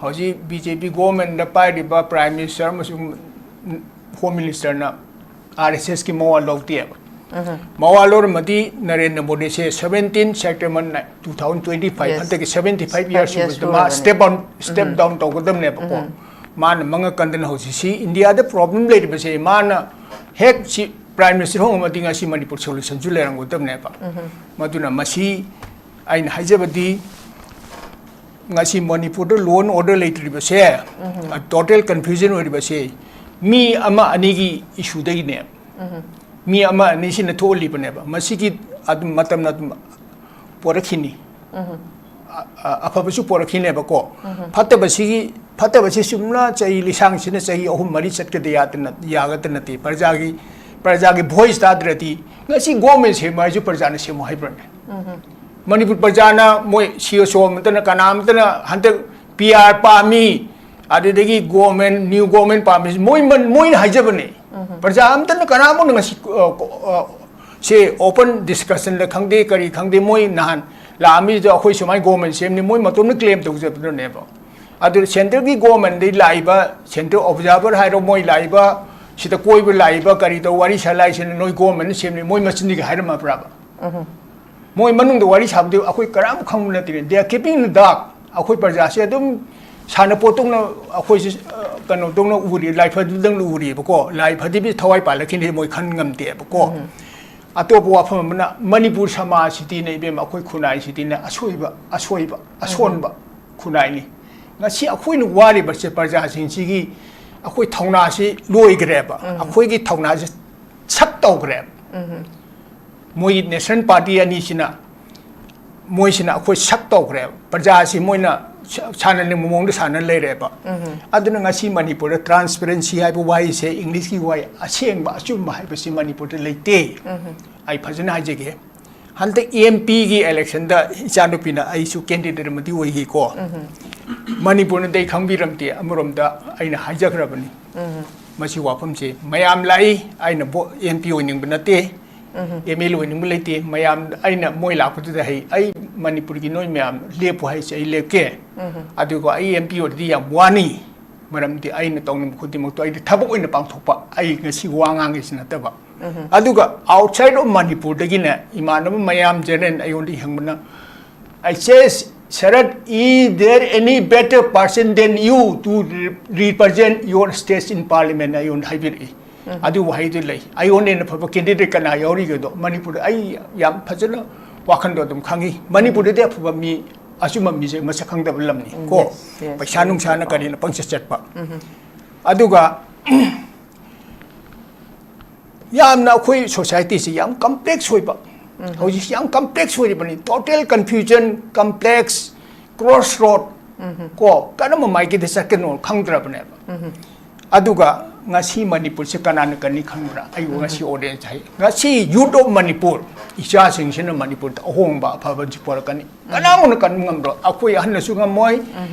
ꯍꯧꯖꯤꯛ ꯕꯤ ꯖꯦ ꯄꯤ ꯒꯣꯔꯃꯦꯟꯗ ꯄꯥꯏꯔꯤꯕ ꯄ꯭ꯔꯥꯏꯝ ꯃꯤꯅꯤꯁꯇꯔ ꯑꯃꯁꯨꯡ ꯍꯣꯝ ꯃꯤꯅꯤꯁꯇꯔꯅ ꯑꯥꯔ ꯑꯦꯁ ꯑꯦꯁꯀꯤ ꯃꯋꯥ ꯂꯧꯗꯦꯕ꯫ ꯃꯋꯥ ꯂꯧꯔꯝꯃꯗꯤ ꯅꯔꯦꯟꯗ꯭ꯔ ꯃꯣꯗꯤꯁꯦ seventeen September two thousand twenty five, ꯍꯟꯗꯛꯀꯤ ꯁꯕꯦꯟꯇꯤ ꯐꯥꯏꯚ ꯏꯌꯥꯔ ꯁꯨꯕꯗ ꯃꯥ ꯁ꯭ꯇꯦꯞ ꯗꯥꯎꯟ, ꯁ꯭ꯇꯦꯞ ꯗꯥꯎꯟ ꯇꯧꯒꯗꯕꯅꯦꯕꯀꯣ꯫ ꯃꯥꯅ ꯃꯉꯛ ꯀꯟꯗꯅ ꯍꯧꯖꯤꯛꯁꯤ ꯏꯟꯗꯤꯌꯥꯗ ꯄ꯭ꯔꯣꯕ꯭ꯂꯦꯝ ꯂꯩꯔꯤꯕꯁꯦ, ꯃꯥꯅ ꯍꯦꯛ ꯁꯤ ꯄ꯭ꯔꯥꯏꯝ ꯃꯤꯅꯤꯁꯇꯔ ꯍꯣꯡꯉꯝꯃꯗꯤ ꯉꯁꯤ ꯃꯅꯤꯄꯨꯔ ꯁꯣꯂꯨꯁꯟꯁꯨ ꯂꯩꯔꯝꯒꯗꯕꯅꯦꯕ꯫ ꯃꯗꯨꯅ ꯃꯁꯤ ꯑꯩꯅ ꯍꯥꯏꯖꯕꯗꯤ, ꯉꯁꯤ ꯃꯅꯤꯄꯨꯔꯗ law and order ꯂꯩꯇ꯭ꯔꯤꯕꯁꯦ, ꯇꯣꯇꯦꯜ ꯀꯟꯐ꯭ꯌꯨꯖꯟ ꯑꯣꯏꯔꯤꯕꯁꯦ, ꯃꯤ ꯑꯃ ꯑꯅꯤꯒꯤ ꯏꯁꯨꯗꯒꯤꯅꯦ꯫ ꯃꯤ ꯑꯃ ꯑꯅꯤꯁꯤꯅ ꯊꯣꯛꯍꯜꯂꯤꯕꯅꯦꯕ꯫ ꯃꯁꯤꯒꯤ ꯑꯗꯨꯝ ꯃꯇꯝꯅ ꯑꯗꯨꯝ ꯄꯣꯔꯛꯈꯤꯅꯤ꯫ ꯑ-, ꯑ-, ꯑꯐꯕꯁꯨ ꯄꯣꯔꯛꯈꯤꯅꯦꯕꯀꯣ꯫ ꯐꯠꯇꯕꯁꯤꯒꯤ, ꯐꯠꯇꯕꯁꯤ ꯆꯨꯝꯅ ꯆꯍꯤ ꯂꯤꯁꯥꯡꯁꯤꯅ ꯆꯍꯤ ꯑꯍꯨꯝ ꯃꯔꯤ ꯆꯠꯀꯗ ꯌꯥꯗꯅ, ꯌꯥꯒꯗ ꯅꯠꯇꯦ꯫ ꯄ꯭ꯔꯖꯥꯒꯤ, ꯄ꯭ꯔꯖꯥꯒꯤ ꯚꯣꯏꯁ ꯇꯥꯗ꯭ꯔꯗꯤ ꯉꯁꯤ ꯒꯣꯔꯃꯦꯟ ꯁꯦꯝꯕ ꯍꯥꯏꯁꯨ ꯄ꯭ꯔꯖꯥꯅ ꯁꯦꯝꯃꯨ ꯍꯥꯏꯕ꯭ꯔꯅꯦ? ꯃꯅꯤꯄꯨꯔ ꯄ꯭ꯔꯖꯥꯅ ꯃꯣꯏ ꯁꯤ ꯏ ꯑꯣ ꯑꯃꯠꯇꯅ, ꯀꯅꯥ ꯑꯃꯠꯇꯅ ꯍꯟꯗꯛ ꯄꯤ ꯑꯥꯔ ꯄꯥꯝꯃꯤ, ꯑꯗꯨꯗꯒꯤ ꯒꯣꯔꯃꯦꯟ, ꯅ꯭ꯌꯨ ꯒꯣꯔꯃꯦꯟ ꯄꯥꯝꯃꯤ, ꯃꯣꯏ ꯃꯟ-, ꯃꯣꯏꯅ ꯍꯥꯏꯖꯕꯅꯦ꯫ ꯄ꯭ꯔꯖꯥ ꯑꯃꯠꯇꯅ, ꯀꯅꯥ ꯑꯃꯅ ꯉꯁꯤ, ꯑ, ꯀꯣ-, ꯑ, ꯁꯦ ꯑꯣꯄꯟ ꯗꯤꯁꯀꯁꯟꯗ ꯈꯪꯗꯦ, ꯀꯔꯤ ꯈꯪꯗꯦ, ꯃꯣꯏ ꯅꯍꯥꯟ ꯂꯥꯛꯑꯝꯃꯤꯗꯣ ꯑꯩꯈꯣꯏ ꯁꯨꯃꯥꯏꯅ ꯒꯣꯔꯃꯦꯟ ꯁꯦꯝꯅꯤ, ꯃꯣꯏ ꯃꯇꯣꯝꯗ ꯀ꯭ꯂꯦꯝ ꯇꯧꯖꯕꯗꯨꯅꯦꯕ꯫ ꯑꯗꯨ ꯁꯦꯟꯇ꯭ꯔꯦꯜꯒꯤ ꯒꯣꯔꯃꯦꯟꯗꯒꯤ ꯂꯥꯛꯏꯕ, ꯁꯦꯟꯇ꯭ꯔꯦꯜ ꯑꯣꯕꯖꯥꯔꯚꯔ ꯍꯥꯏꯔꯣ, ꯃꯣꯏ ꯂꯥꯛꯏꯕ, ꯁꯤꯗ ꯀꯣꯏꯕ ꯂꯥꯛꯏꯕ, ꯀꯔꯤ ꯇꯧ, ꯋꯥꯔꯤ ꯁꯥ ꯂꯥꯛꯏꯁꯤꯅ ꯅꯣꯏ ꯒꯣꯔꯃꯦꯟꯅ ꯁꯦꯝꯅꯤ, ꯃꯣꯏ ꯃꯆꯤꯟꯗꯒꯤ ꯍꯥꯏꯔꯝꯃꯕ꯭ꯔꯥꯕ? ꯃꯣꯏ ꯃꯅꯨꯡꯗ ꯋꯥꯔꯤ ꯁꯥꯕꯗꯤ ꯑꯩꯈꯣꯏ ꯀꯔꯝ ꯈꯪꯕ ꯅꯠꯇꯦ꯫ They are keeping the dark꯫ ꯑꯩꯈꯣꯏ ꯄ꯭ꯔꯖꯥꯁꯦ ꯑꯗꯨꯝ ꯁꯥꯟꯅꯄꯣꯠꯇꯧꯅ ꯑꯩꯈꯣꯏꯁꯦ, ꯑ, ꯀꯩꯅꯣꯗꯧꯅ ꯎꯔꯤ, ꯂꯥꯏꯐꯗꯨꯗꯪ ꯎꯔꯤꯕꯀꯣ꯫ ꯂꯥꯏꯐꯗꯤ ꯊꯋꯥꯏ ꯄꯥꯜꯂꯛꯈꯤꯅꯤ ꯃꯣꯏ ꯈꯟ ꯉꯝꯗꯦꯕꯀꯣ꯫ ꯑꯇꯣꯞꯄ ꯋꯥꯐꯝ ꯑꯃꯅ, ꯃꯅꯤꯄꯨꯔ ꯁꯃꯥꯖꯁꯤꯗꯤꯅꯦ ꯏꯕꯦꯝꯃ, ꯑꯩꯈꯣꯏ ꯈꯨꯟꯅꯥꯏꯁꯤꯗꯤꯅꯦ ꯑꯁꯣꯏꯕ, ꯑꯁꯣꯏꯕ, ꯑꯁꯣꯟꯕ ꯈꯨꯟꯅꯥꯏꯅꯤ꯫ ꯉꯁꯤ ꯑꯩꯈꯣꯏꯅ ꯋꯥꯔꯤꯕꯁꯦ ꯄ꯭ꯔꯖꯥꯁꯤꯡꯁꯤꯒꯤ ꯑꯩꯈꯣꯏ ꯊꯧꯅꯥꯁꯤ ꯂꯣꯏꯈ꯭ꯔꯦꯕ꯫ ꯑꯩꯈꯣꯏꯒꯤ ꯊꯧꯅꯥꯁꯤ ꯁꯛ ꯇꯧꯈ꯭ꯔꯦꯕ꯫ ꯃꯣꯏꯒꯤ ꯅꯦꯁꯅꯦꯜ ꯄꯥꯔꯇꯤ ꯑꯅꯤꯁꯤꯅ, ꯃꯣꯏꯁꯤꯅ ꯑꯩꯈꯣꯏ ꯁꯛ ꯇꯧꯈ꯭ꯔꯦꯕ꯫ ꯄ꯭ꯔꯖꯥꯁꯤ ꯃꯣꯏꯅ ꯁ-, ꯁꯥꯟꯅꯅꯤꯡꯕ ꯃꯑꯣꯡꯗ ꯁꯥꯟꯅ ꯂꯩꯔꯦꯕ꯫ ꯑꯗꯨꯅ ꯉꯁꯤ ꯃꯅꯤꯄꯨꯔꯗ ꯇ꯭ꯔꯥꯟꯁꯄꯦꯔꯦꯟꯁꯤ ꯍꯥꯏꯕ ꯋꯥꯍꯩꯁꯦ, ꯏꯪꯂꯤꯁꯀꯤ ꯋꯥꯍꯩ, ꯑꯁꯦꯡꯕ, ꯑꯆꯨꯝꯕ ꯍꯥꯏꯕꯁꯤ ꯃꯅꯤꯄꯨꯔꯗ ꯂꯩꯇꯦ꯫ ꯑꯩ ꯐꯖꯅ ꯍꯥꯏꯖꯒꯦ꯫ ꯍꯟꯗꯛ ꯑꯦꯝ ꯄꯤꯒꯤ ꯏꯂꯦꯛꯁꯟꯗ ꯏꯆꯥꯅꯨꯄꯤꯅ, ꯑꯩꯁꯨ ꯀꯦꯟꯗꯤꯗꯦꯠ ꯑꯃꯗꯤ ꯑꯣꯏꯈꯤꯀꯣ꯫ ꯃꯅꯤꯄꯨꯔꯅꯗꯤ ꯑꯩ ꯈꯪꯕꯤꯔꯝꯗꯦ꯫ ꯑꯃꯔꯣꯝꯗ ꯑꯩꯅ ꯍꯥꯏꯖꯈ꯭ꯔꯕꯅꯤ꯫ ꯃꯁꯤ ꯋꯥꯐꯝꯁꯦ ꯃꯌꯥꯝ ꯂꯥꯛꯏ, ꯑꯩꯅ ꯚꯣ-, ꯑꯦꯝ ꯄꯤ ꯑꯣꯏꯅꯤꯡꯕ ꯅꯠꯇꯦ꯫ ꯑꯦꯝ ꯑꯦꯜ ꯑꯦ ꯑꯣꯏꯅꯤꯡꯕ ꯂꯩꯇꯦ꯫ ꯃꯌꯥꯝ, ꯑꯩꯅ ꯃꯣꯏ ꯂꯥꯛꯄꯗꯨꯗ, "ꯍꯩ, ꯑꯩ ꯃꯅꯤꯄꯨꯔꯒꯤ ꯅꯣꯏ ꯃꯌꯥꯝ ꯂꯦꯞꯄꯨ ꯍꯥꯏꯁꯦ ꯑꯩ ꯂꯦꯞꯀꯦ, ꯑꯗꯨꯒ ꯑꯩ ꯑꯦꯝ ꯄꯤ ꯑꯣꯏꯔꯗꯤ ꯌꯥꯝ ꯋꯥꯅꯤ, ꯃꯔꯝꯗꯤ ꯑꯩꯅ ꯇꯧꯅꯤꯡꯕ ꯈꯨꯗꯤꯡꯃꯛꯇꯣ ꯑꯩꯗꯤ ꯊꯕꯛ ꯑꯣꯏꯅ ꯄꯥꯡꯊꯣꯛꯄ, ꯑꯩ ꯉꯁꯤ ꯋꯥ ꯉꯥꯡꯉꯤꯁꯤ ꯅꯠꯇꯕ"꯫ ꯑꯗꯨꯒ outside of ꯃꯅꯤꯄꯨꯔꯗꯒꯤꯅ ꯏꯃꯥꯟꯅꯕ ꯃꯌꯥꯝ ꯖꯦꯅꯔꯦꯜ ꯑꯩꯉꯣꯟꯗ ꯍꯪꯕꯅ, "I says, Sharad, is there any better person than you to re- represent your state in parliament?" ꯑꯩꯉꯣꯟꯗ ꯍꯥꯏꯕꯤꯔꯛꯏ꯫ ꯑꯗꯨ ꯋꯥꯍꯩꯗꯨ ꯂꯩ꯫ "ꯑꯩꯉꯣꯟꯗ ꯍꯦꯟꯅ ꯐꯕ ꯀꯦꯟꯗꯤꯗꯦꯠ ꯀꯅꯥ ꯌꯥꯎꯔꯤꯒꯦꯗꯣ?" ꯃꯅꯤꯄꯨꯔꯗ ꯑꯩ ꯌꯥꯝ ꯐꯖꯅ ꯋꯥꯈꯟꯗꯣ ꯑꯗꯨꯝ ꯈꯪꯉꯤ꯫ ꯃꯅꯤꯄꯨꯔꯗꯗꯤ ꯑꯐꯕ ꯃꯤ, ꯑꯆꯨꯝꯕ ꯃꯤꯁꯦ ꯃꯁꯛ ꯈꯪꯗꯕ ꯂꯝꯅꯤ ꯀꯣ꯫ Yes, yes, ꯄꯩꯁꯥ very ꯅꯨꯡꯁꯥꯅ true. ꯀꯔꯤꯅ ꯄꯪꯆꯠ ꯆꯠꯄ꯫ ꯑꯗꯨꯒ ꯌꯥꯝꯅ ꯑꯩꯈꯣꯏ ꯁꯣꯁꯥꯏꯇꯤꯁꯤ ꯌꯥꯝ ꯀꯝꯄ꯭ꯂꯦꯛꯁ ꯑꯣꯏꯕ꯫ ꯍꯧꯖꯤꯛꯁꯤ ꯌꯥꯝ ꯀꯝꯄ꯭ꯂꯦꯛꯁ ꯑꯣꯏꯔꯤꯕꯅꯤ꯫ Total confusion, complex, crossroad, ꯀꯣ, ꯀꯔꯝꯕ ꯃꯥꯏꯀꯩꯗ ꯆꯠꯀꯅꯣ ꯈꯪꯗ꯭ꯔꯕꯅꯦꯕ꯫ ꯑꯗꯨꯒ ꯉꯁꯤ ꯃꯅꯤꯄꯨꯔꯁꯦ ꯀꯅꯥꯅ ꯀꯟꯅꯤ ꯈꯪꯕ꯭ꯔꯥ? ꯑꯩꯕꯨ ꯉꯁꯤ ꯑꯣꯗꯤꯌꯦꯟꯁ ꯍꯥꯏ꯫ ꯉꯁꯤ youth of ꯃꯅꯤꯄꯨꯔ, ꯏꯆꯥꯁꯤꯡꯁꯤꯅ ꯃꯅꯤꯄꯨꯔꯗ ꯑꯍꯣꯡꯕ ꯑꯐꯕꯁꯤ ꯄꯨꯔꯛꯀꯅꯤ꯫ ꯀꯅꯥꯃꯨꯛꯅ ꯀꯟꯕ ꯉꯝꯗ꯭ꯔꯣ? ꯑꯩꯈꯣꯏ ꯑꯍꯟꯅꯁꯨ ꯉꯝꯃꯣꯏ,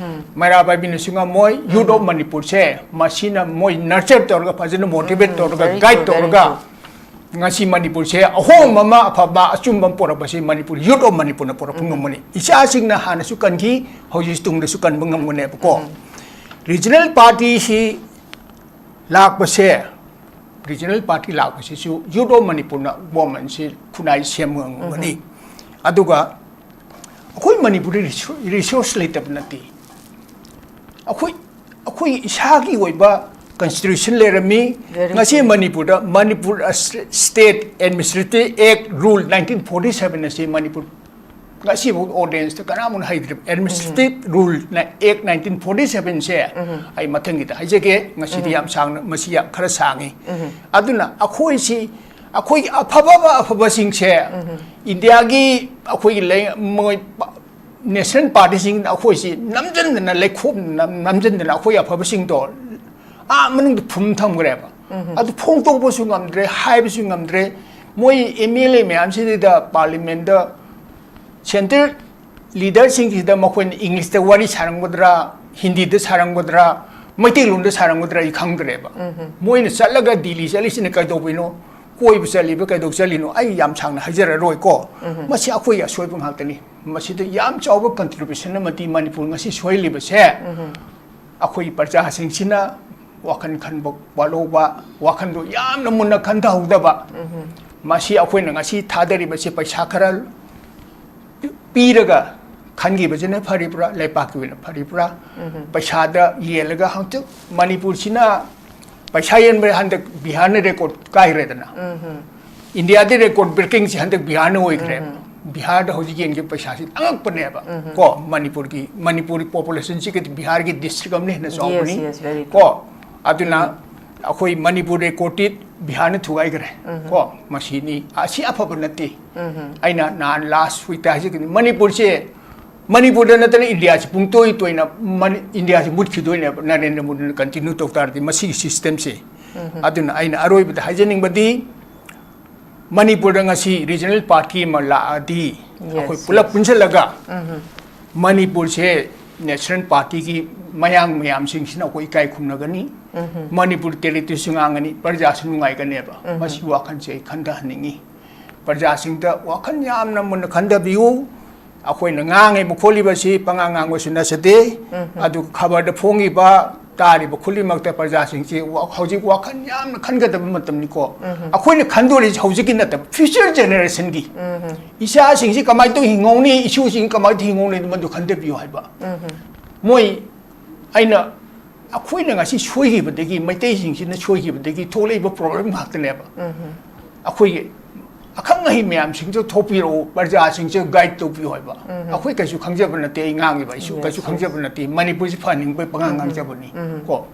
ꯃꯩꯔꯥ ꯄꯥꯏꯕꯤꯅꯁꯨ ꯉꯝꯃꯣꯏ꯫ Youth of ꯃꯅꯤꯄꯨꯔꯁꯦ ꯃꯁꯤꯅ ꯃꯣꯏ nurture ꯇꯧꯔꯒ, ꯐꯖꯅ motivate ꯇꯧꯔꯒ, very guide true, very ꯇꯧꯔꯒ, true. ꯉꯁꯤ ꯃꯅꯤꯄꯨꯔꯁꯦ ꯑꯍꯣꯡꯕ ꯑꯃ, ꯑꯐꯕ ꯑꯆꯨꯝꯕ ꯑꯃ ꯄꯨꯔꯛꯄꯁꯤ ꯃꯅꯤꯄꯨꯔ youth of ꯃꯅꯤꯄꯨꯔꯅ ꯄꯨꯔꯛꯄ ꯉꯝꯒꯅꯤ꯫ ꯏꯆꯥꯁꯤꯡꯅ ꯍꯥꯟꯅꯁꯨ ꯀꯟꯈꯤ, ꯍꯧꯖꯤꯛ ꯇꯨꯡꯗꯁꯨ ꯀꯟꯕ ꯉꯝꯒꯅꯦꯕꯀꯣ꯫ Regional partyꯁꯤ ꯂꯥꯛꯄꯁꯦ, regional party ꯂꯥꯛꯄꯁꯤꯁꯨ youth of ꯃꯅꯤꯄꯨꯔꯅ, governmentꯁꯤ ꯈꯨꯟꯅꯥꯏ ꯁꯦꯝꯕ ꯉꯝꯒꯅꯤ꯫ ꯑꯗꯨꯒ ꯑꯩꯈꯣꯏ ꯃꯅꯤꯄꯨꯔꯗ ꯔꯤꯁꯣ-, resource ꯂꯩꯇꯕ ꯅꯠꯇꯦ꯫ ꯑꯩꯈꯣꯏ, ꯑꯩꯈꯣꯏ ꯏꯁꯥꯒꯤ ꯑꯣꯏꯕ constitution ꯂꯩꯔꯝꯃꯤ꯫ Very ꯉꯁꯤ good. ꯃꯅꯤꯄꯨꯔꯗ, ꯃꯅꯤꯄꯨꯔ, ꯑ, ꯁ-, State Administrative Act Rule nineteen forty seven ꯑꯁꯤ ꯃꯅꯤꯄꯨꯔ ꯉꯁꯤꯐꯥꯎ ꯑꯣꯗꯤꯌꯦꯟꯁꯇ ꯀꯅꯥꯃꯨꯛ ꯍꯩꯇ꯭ꯔꯤꯕ꯫ Administrative Rule ꯅ, Act nineteen forty seven ꯁꯦ ꯑꯩ ꯃꯊꯪꯒꯤꯗ ꯍꯥꯏꯖꯒꯦ꯫ ꯉꯁꯤꯗꯤ ꯌꯥꯝ ꯁꯥꯡꯅ, ꯃꯁꯤ ꯌꯥꯝ ꯈꯔ ꯁꯥꯡꯉꯤ꯫ ꯑꯗꯨꯅ ꯑꯩꯈꯣꯏꯁꯤ, ꯑꯩꯈꯣꯏꯒꯤ ꯑꯐꯕ, ꯑꯐꯕꯁꯤꯡꯁꯦ ꯏꯟꯗꯤꯌꯥꯒꯤ ꯑꯩꯈꯣꯏꯒꯤ ꯂꯩ-, ꯃꯣꯏ ꯄ-, national partyꯁꯤꯡꯅ ꯑꯩꯈꯣꯏꯁꯤ ꯅꯝꯖꯟꯗꯅ, ꯂꯩꯈꯣꯝ ꯅꯝ-, ꯅꯝꯖꯟꯗꯅ ꯑꯩꯈꯣꯏ ꯑꯐꯕꯁꯤꯡꯗꯣ ꯑꯥ ꯃꯅꯨꯡꯗ ꯐꯨꯝ ꯊꯝꯈ꯭ꯔꯦꯕ꯫ ꯑꯗꯨ ꯐꯣꯡꯗꯣꯛꯄꯁꯨ ꯉꯝꯗ꯭ꯔꯦ, ꯍꯥꯏꯕꯁꯨ ꯉꯝꯗ꯭ꯔꯦ꯫ ꯃꯣꯏ ꯑꯦꯝ ꯑꯦꯜ ꯑꯦ ꯃꯌꯥꯝꯁꯤꯗ ꯄꯥꯔꯂꯤꯌꯥꯃꯦꯟꯗ central leaderꯁꯤꯡꯁꯤꯗ ꯃꯈꯣꯏꯅ ꯏꯪꯂꯤꯁꯇ ꯋꯥꯔꯤ ꯁꯥꯔꯝꯒꯗ꯭ꯔꯥ, ꯍꯤꯟꯗꯤꯗ ꯁꯥꯔꯝꯒꯗ꯭ꯔꯥ, ꯃꯩꯇꯩꯂꯣꯟꯗ ꯁꯥꯔꯝꯒꯗ꯭ꯔꯥ ꯑꯩ ꯈꯪꯗ꯭ꯔꯦꯕ꯫ ꯃꯣꯏꯅ ꯆꯠꯂꯒ ꯗꯤꯜꯂꯤ ꯆꯠꯂꯤꯁꯤꯅ ꯀꯩꯗꯧꯕꯩꯅꯣ? ꯀꯣꯏꯕ ꯆꯠꯂꯤꯕ ꯀꯩꯗꯧ ꯆꯠꯂꯤꯅꯣ ꯑꯩ ꯌꯥꯝ ꯁꯥꯡꯅ ꯍꯥꯏꯖꯔꯔꯣꯏꯀꯣ꯫ ꯃꯁꯤ ꯑꯩꯈꯣꯏꯒꯤ ꯑꯁꯣꯏꯕ ꯉꯥꯛꯇꯅꯤ꯫ ꯃꯁꯤꯗ ꯌꯥꯝ ꯆꯥꯎꯕ contribution ꯑꯃꯗꯤ ꯃꯅꯤꯄꯨꯔ ꯉꯁꯤ ꯁꯣꯏꯍꯜꯂꯤꯕꯁꯦ ꯑꯩꯈꯣꯏ ꯄ꯭ꯔꯖꯥꯁꯤꯡꯁꯤꯅ ꯋꯥꯈꯜ ꯈꯟꯕ ꯋꯥꯠꯍꯧꯕ, ꯋꯥꯈꯜꯗꯣ ꯌꯥꯝꯅ ꯃꯨꯟꯅ ꯈꯟꯊꯍꯧꯗꯕ꯫ ꯃꯁꯤ ꯑꯩꯈꯣꯏꯅ ꯉꯁꯤ ꯊꯥꯗꯔꯤꯕꯁꯤ ꯄꯩꯁꯥ ꯈꯔ ꯄꯤꯔꯒ ꯈꯟꯈꯤꯕꯁꯤꯅ ꯐꯔꯤꯕ꯭ꯔꯥ, ꯂꯩꯄꯥꯛꯀꯤ ꯑꯣꯏꯅ ꯐꯔꯤꯕ꯭ꯔꯥ? ꯄꯩꯁꯥꯗ ꯌꯦꯜꯂꯒ ꯍꯧꯖꯤꯛ ꯃꯅꯤꯄꯨꯔꯁꯤꯅ ꯄꯩꯁꯥ ꯌꯦꯟꯕ ꯍꯟꯗꯛ ꯕꯤꯍꯥꯔꯅ record ꯀꯥꯏꯈ꯭ꯔꯦꯗꯅ꯫ ꯏꯟꯗꯤꯌꯥꯗꯤ record breakingꯁꯤ ꯍꯟꯗꯛ ꯕꯤꯍꯥꯔꯅ ꯑꯣꯏꯈ꯭ꯔꯦ꯫ ꯕꯤꯍꯥꯔꯗ ꯍꯧꯖꯤꯛ ꯌꯦꯟꯈꯤꯕ ꯄꯩꯁꯥꯁꯤ ꯑꯉꯛꯄꯅꯦꯕ꯫ ꯀꯣ, ꯃꯅꯤꯄꯨꯔꯒꯤ, ꯃꯅꯤꯄꯨꯔꯤ populationꯁꯤꯒꯗꯤ ꯕꯤꯍꯥꯔꯒꯤ district ꯑꯃꯅ ꯍꯦꯟꯅ ꯆꯥꯎꯕꯅꯤ꯫ Yes, very true. ꯀꯣ, ꯑꯗꯨꯅ ꯑꯩꯈꯣꯏ ꯃꯅꯤꯄꯨꯔ recordꯇꯤ ꯕꯤꯍꯥꯔꯅ ꯊꯨꯒꯥꯏꯈ꯭ꯔꯦ꯫ ꯀꯣ, ꯃꯁꯤꯅꯤ, ꯑꯁꯤ ꯑꯐꯕ ꯅꯠꯇꯦ꯫ ꯑꯩꯅ ꯅꯍꯥꯟ last weekꯇ ꯍꯥꯏꯖꯈꯤꯕꯅꯤ, ꯃꯅꯤꯄꯨꯔꯁꯦ, ꯃꯅꯤꯄꯨꯔꯗ ꯅꯠꯇꯅ ꯏꯟꯗꯤꯌꯥꯁꯤ ꯄꯨꯡꯇꯣꯏ ꯇꯣꯏꯅ ꯃꯅꯤ-, ꯏꯟꯗꯤꯌꯥꯁꯤ ꯃꯨꯠꯈꯤꯗꯣꯏꯅꯦꯕ, ꯅꯔꯦꯟꯗ꯭ꯔ ꯃꯣꯗꯤꯅ continue ꯇꯧ ꯇꯥꯔꯗꯤ ꯃꯁꯤꯒꯤ systemꯁꯦ꯫ ꯑꯗꯨꯅ ꯑꯩꯅ ꯑꯔꯣꯏꯕꯗ ꯍꯥꯏꯖꯅꯤꯡꯕꯗꯤ, ꯃꯅꯤꯄꯨꯔꯗ ꯉꯁꯤ regional party ꯑꯃ ꯂꯥꯛꯑꯗꯤ, Yes, ꯑꯩꯈꯣꯏ ꯄꯨꯂꯞ yes. ꯄꯨꯟꯁꯤꯜꯂꯒ ꯃꯅꯤꯄꯨꯔꯁꯦ national partyꯒꯤ ꯃꯌꯥꯡ ꯃꯌꯥꯝꯁꯤꯡꯁꯤꯅ ꯑꯩꯈꯣꯏ ꯏꯀꯥꯏ ꯈꯨꯝꯅꯒꯅꯤ꯫ ꯃꯅꯤꯄꯨꯔ territoryꯁꯨ ꯉꯥꯡꯒꯅꯤ, ꯄ꯭ꯔꯖꯥꯁꯨ ꯅꯨꯡꯉꯥꯏꯒꯅꯦꯕ꯫ ꯃꯁꯤ ꯋꯥꯈꯜꯁꯦ ꯑꯩ ꯈꯟꯊꯍꯟꯅꯤꯡꯉꯤ꯫ ꯄ꯭ꯔꯖꯥꯁꯤꯡꯗ ꯋꯥꯈꯜ ꯌꯥꯝꯅ ꯃꯨꯟꯅ ꯈꯟꯊꯕꯤꯌꯨ꯫ ꯑꯩꯈꯣꯏꯅ ꯉꯥꯡꯉꯤꯕ ꯈꯣꯠꯂꯤꯕꯁꯤ ꯄꯉꯥꯡ ꯉꯥꯡꯕꯁꯨ ꯅꯠꯆꯗꯦ꯫ ꯑꯗꯨꯒ ꯈꯕꯔꯗ ꯐꯣꯡꯉꯤꯕ, ꯇꯥꯔꯤꯕ ꯈꯨꯗꯤꯡꯃꯛꯇ ꯄ꯭ꯔꯖꯥꯁꯤꯡꯁꯤ ꯋꯥ-, ꯍꯧꯖꯤꯛ ꯋꯥꯈꯜ ꯌꯥꯝꯅ ꯈꯟꯒꯗꯕ ꯃꯇꯝꯅꯤꯀꯣ꯫ ꯑꯩꯈꯣꯏꯅ ꯈꯟꯗꯣꯔꯤꯁꯤ ꯍꯧꯖꯤꯛꯀꯤ ꯅꯠꯇꯕ, future generationꯒꯤ꯫ ꯏꯆꯥꯁꯤꯡꯁꯤ ꯀꯃꯥꯏꯅ ꯇꯧ ꯍꯤꯡꯍꯧꯅꯤ, ꯏꯁꯨꯁꯤꯡ ꯀꯃꯥꯏꯅ ꯇꯧ ꯍꯤꯡꯍꯧꯅꯤ, ꯃꯗꯨ ꯈꯟꯊꯕꯤꯌꯨ ꯍꯥꯏꯕ꯫ ꯃꯣꯏ, ꯑꯩꯅ, ꯑꯩꯈꯣꯏꯅ ꯉꯁꯤ ꯁꯣꯏꯈꯤꯕꯗꯒꯤ, ꯃꯩꯇꯩꯁꯤꯡꯁꯤꯅ ꯁꯣꯏꯈꯤꯕꯗꯒꯤ ꯊꯣꯛꯂꯛꯏꯕ problem ꯉꯥꯛꯇꯅꯦꯕ꯫ ꯑꯩꯈꯣꯏꯒꯤ ꯑꯈꯪ ꯑꯍꯩ ꯃꯌꯥꯝꯁꯤꯡꯁꯨ ꯊꯣꯛꯄꯤꯔꯛꯎ, ꯄ꯭ꯔꯖꯥꯁꯤꯡꯁꯨ guide ꯇꯧꯕꯤꯌꯨ ꯍꯥꯏꯕ꯫ ꯑꯩꯈꯣꯏ ꯀꯩꯁꯨ ꯈꯪꯖꯕ ꯅꯠꯇꯦ, ꯑꯩ ꯉꯥꯡꯉꯤꯕ, ꯑꯩꯁꯨ Yes, ꯀꯩꯁꯨ yes. ꯈꯪꯖꯕ ꯅꯠꯇꯦ, ꯃꯅꯤꯄꯨꯔꯁꯤ ꯐꯍꯟꯅꯤꯡꯕꯒꯤ ꯄꯉꯥꯡ ꯉꯥꯡꯖꯕꯅꯤ꯫ ꯀꯣ,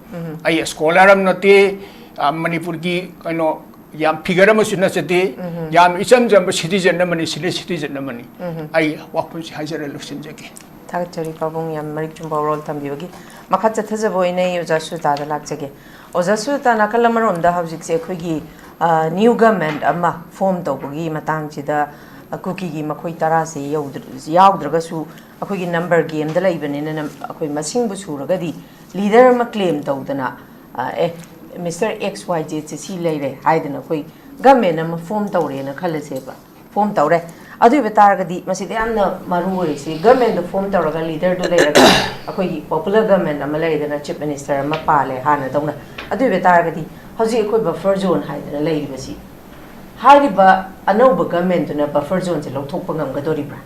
ꯑꯩ scholar ꯑꯃ ꯅꯠꯇꯦ, ꯑ, ꯃꯅꯤꯄꯨꯔꯒꯤ ꯀꯩꯅꯣ ꯌꯥꯝ figure ꯑꯃꯁꯨ ꯅꯠꯆꯗꯦ, ꯌꯥꯝ ꯏꯆꯝ ꯆꯝꯕ citizen ꯑꯃꯅꯤ, senior citizen ꯑꯃꯅꯤ꯫ ꯑꯩ ꯋꯥꯐꯝꯁꯤ ꯍꯥꯏꯖꯔ ꯂꯣꯏꯁꯤꯟꯖꯒꯦ꯫ ꯊꯥꯒꯠꯆꯔꯤ ꯄꯥꯕꯨꯡ, ꯌꯥꯝ ꯃꯔꯤꯛ ꯆꯨꯝꯕ ꯋꯥꯔꯣꯜ ꯊꯝꯕꯤꯕꯒꯤ꯫ ꯃꯈꯥ ꯆꯠꯊꯖꯕ ꯑꯣꯏꯅ ꯑꯩ ꯑꯣꯖꯥ ꯁꯨꯖꯇꯥꯗ ꯂꯥꯛꯆꯒꯦ꯫ ꯑꯣꯖꯥ ꯁꯨꯖꯇꯥ, ꯅꯥꯀꯜ ꯑꯃꯔꯣꯝꯗ ꯍꯧꯖꯤꯛꯁꯦ ꯑꯩꯈꯣꯏꯒꯤ, ꯑ, new government ꯑꯃ form ꯇꯧꯕꯒꯤ ꯃꯇꯥꯡꯁꯤꯗ, ꯑ, ꯀꯨꯀꯤꯒꯤ ꯃꯈꯣꯏ ꯇꯔꯥꯁꯦ ꯌꯧꯗ꯭ꯔ-, ꯌꯥꯎꯗ꯭ꯔꯒꯁꯨ ꯑꯩꯈꯣꯏꯒꯤ number gameꯗ ꯂꯩꯕꯅꯤꯅ ꯅꯝ-, ꯑꯩꯈꯣꯏ ꯃꯁꯤꯡꯕꯨ ꯁꯨꯔꯒꯗꯤ leader ꯑꯃ claim ꯇꯧꯗꯅ, ꯑ, ꯑꯦ, Mister X Y Z ꯁꯦ ꯁꯤ ꯂꯩꯔꯦ ꯍꯥꯏꯗꯅ ꯑꯩꯈꯣꯏ ꯒꯃꯦꯟ ꯑꯃ ꯐꯣꯝ ꯇꯧꯔꯦꯅ ꯈꯜꯂꯁꯦꯕ, ꯐꯣꯝ ꯇꯧꯔꯦ꯫ ꯑꯗꯨ ꯑꯣꯏꯕ ꯇꯥꯔꯒꯗꯤ ꯃꯁꯤꯗ ꯌꯥꯝꯅ ꯃꯔꯨ ꯑꯣꯏꯔꯤꯁꯤ, ꯒꯃꯦꯟꯗꯣ ꯐꯣꯝ ꯇꯧꯔꯒ ꯂꯤꯗꯔꯗꯨ ꯂꯩꯔꯒ ꯑꯩꯈꯣꯏꯒꯤ ꯄꯣꯄꯨꯂꯔ ꯒꯃꯦꯟ ꯑꯃ ꯂꯩꯗꯅ, ꯆꯤꯐ ꯃꯤꯅꯤꯁꯇꯔ ꯑꯃ ꯄꯥꯜꯂꯦ ꯍꯥꯟꯅꯗꯧꯅ꯫ ꯑꯗꯨ ꯑꯣꯏꯕ ꯇꯥꯔꯒꯗꯤ ꯍꯧꯖꯤꯛ ꯑꯩꯈꯣꯏ ꯕꯐꯔ ꯖꯣꯟ ꯍꯥꯏꯗꯅ ꯂꯩꯔꯤꯕꯁꯤ, ꯍꯥꯏꯔꯤꯕ ꯑꯅꯧꯕ ꯒꯃꯦꯟꯗꯨꯅ ꯕꯐꯔ ꯖꯣꯟꯁꯦ ꯂꯧꯊꯣꯛꯄ ꯉꯝꯒꯗꯣꯔꯤꯕ꯭ꯔꯥ?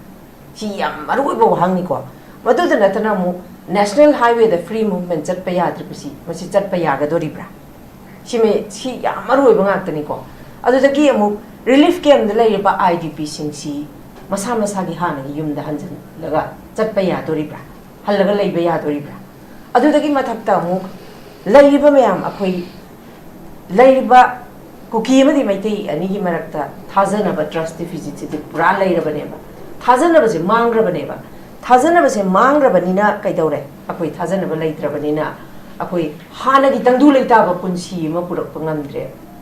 ꯁꯤ ꯌꯥꯝ ꯃꯔꯨ ꯑꯣꯏꯕ ꯋꯥꯍꯪꯅꯤꯀꯣ꯫ ꯃꯗꯨꯗ ꯅꯠꯇꯅ ꯑꯃꯨꯛ ꯅꯦꯁꯅꯦꯜ ꯍꯥꯏꯋꯦꯗ ꯐ꯭ꯔꯤ ꯃꯨꯚꯃꯦꯟ ꯆꯠꯄ ꯌꯥꯗ꯭ꯔꯤꯕꯁꯤ, ꯃꯁꯤ ꯆꯠꯄ ꯌꯥꯒꯗꯣꯔꯤꯕ꯭ꯔꯥ? ꯁꯤꯃꯦ-, ꯁꯤ ꯌꯥꯝ ꯃꯔꯨ ꯑꯣꯏꯕ ꯉꯥꯛꯇꯅꯤꯀꯣ꯫ ꯑꯗꯨꯗꯒꯤ ꯑꯃꯨꯛ ꯔꯤꯂꯤꯐ ꯀꯦꯝꯗ ꯂꯩꯔꯤꯕ ꯑꯥꯏ ꯗꯤ ꯄꯤꯁꯤꯡꯁꯤ ꯃꯁꯥ ꯃꯁꯥꯒꯤ ꯍꯥꯟꯅꯒꯤ ꯌꯨꯝꯗ ꯍꯟꯖꯤꯜꯂꯒ ꯆꯠꯄ ꯌꯥꯗꯣꯔꯤꯕ꯭ꯔꯥ? ꯍꯜꯂꯒ ꯂꯩꯕ ꯌꯥꯗꯣꯔꯤꯕ꯭ꯔꯥ? ꯑꯗꯨꯗꯒꯤ ꯃꯊꯛꯇ ꯑꯃꯨꯛ ꯂꯩꯔꯤꯕ ꯃꯌꯥꯝ, ꯑꯩꯈꯣꯏ ꯂꯩꯔꯤꯕ ꯀꯨꯀꯤ ꯑꯃꯗꯤ ꯃꯩꯇꯩ ꯑꯅꯤꯒꯤ ꯃꯔꯛꯇ ꯊꯥꯖꯅꯕ, ꯇ꯭ꯔꯁ ꯗꯤꯐꯤꯁꯤꯠꯁꯤꯗꯤ ꯄꯨꯔꯥ ꯂꯩꯔꯕꯅꯦꯕ꯫ ꯊꯥꯖꯅꯕꯁꯦ ꯃꯥꯡꯈ꯭ꯔꯕꯅꯦꯕ꯫ ꯊꯥꯖꯅꯕꯁꯦ ꯃꯥꯡꯈ꯭ꯔꯕꯅꯤꯅ ꯀꯩꯗꯧꯔꯦ? ꯑꯩꯈꯣꯏ ꯊꯥꯖꯅꯕ ꯂꯩꯇ꯭ꯔꯕꯅꯤꯅ ꯑꯩꯈꯣꯏ ꯍꯥꯟꯅꯒꯤ ꯇꯪꯗꯨ ꯂꯩꯇꯥꯕ ꯄꯨꯟꯁꯤ ꯑꯃ ꯄꯨꯔꯛꯄ ꯉꯝꯗ꯭ꯔꯦ꯫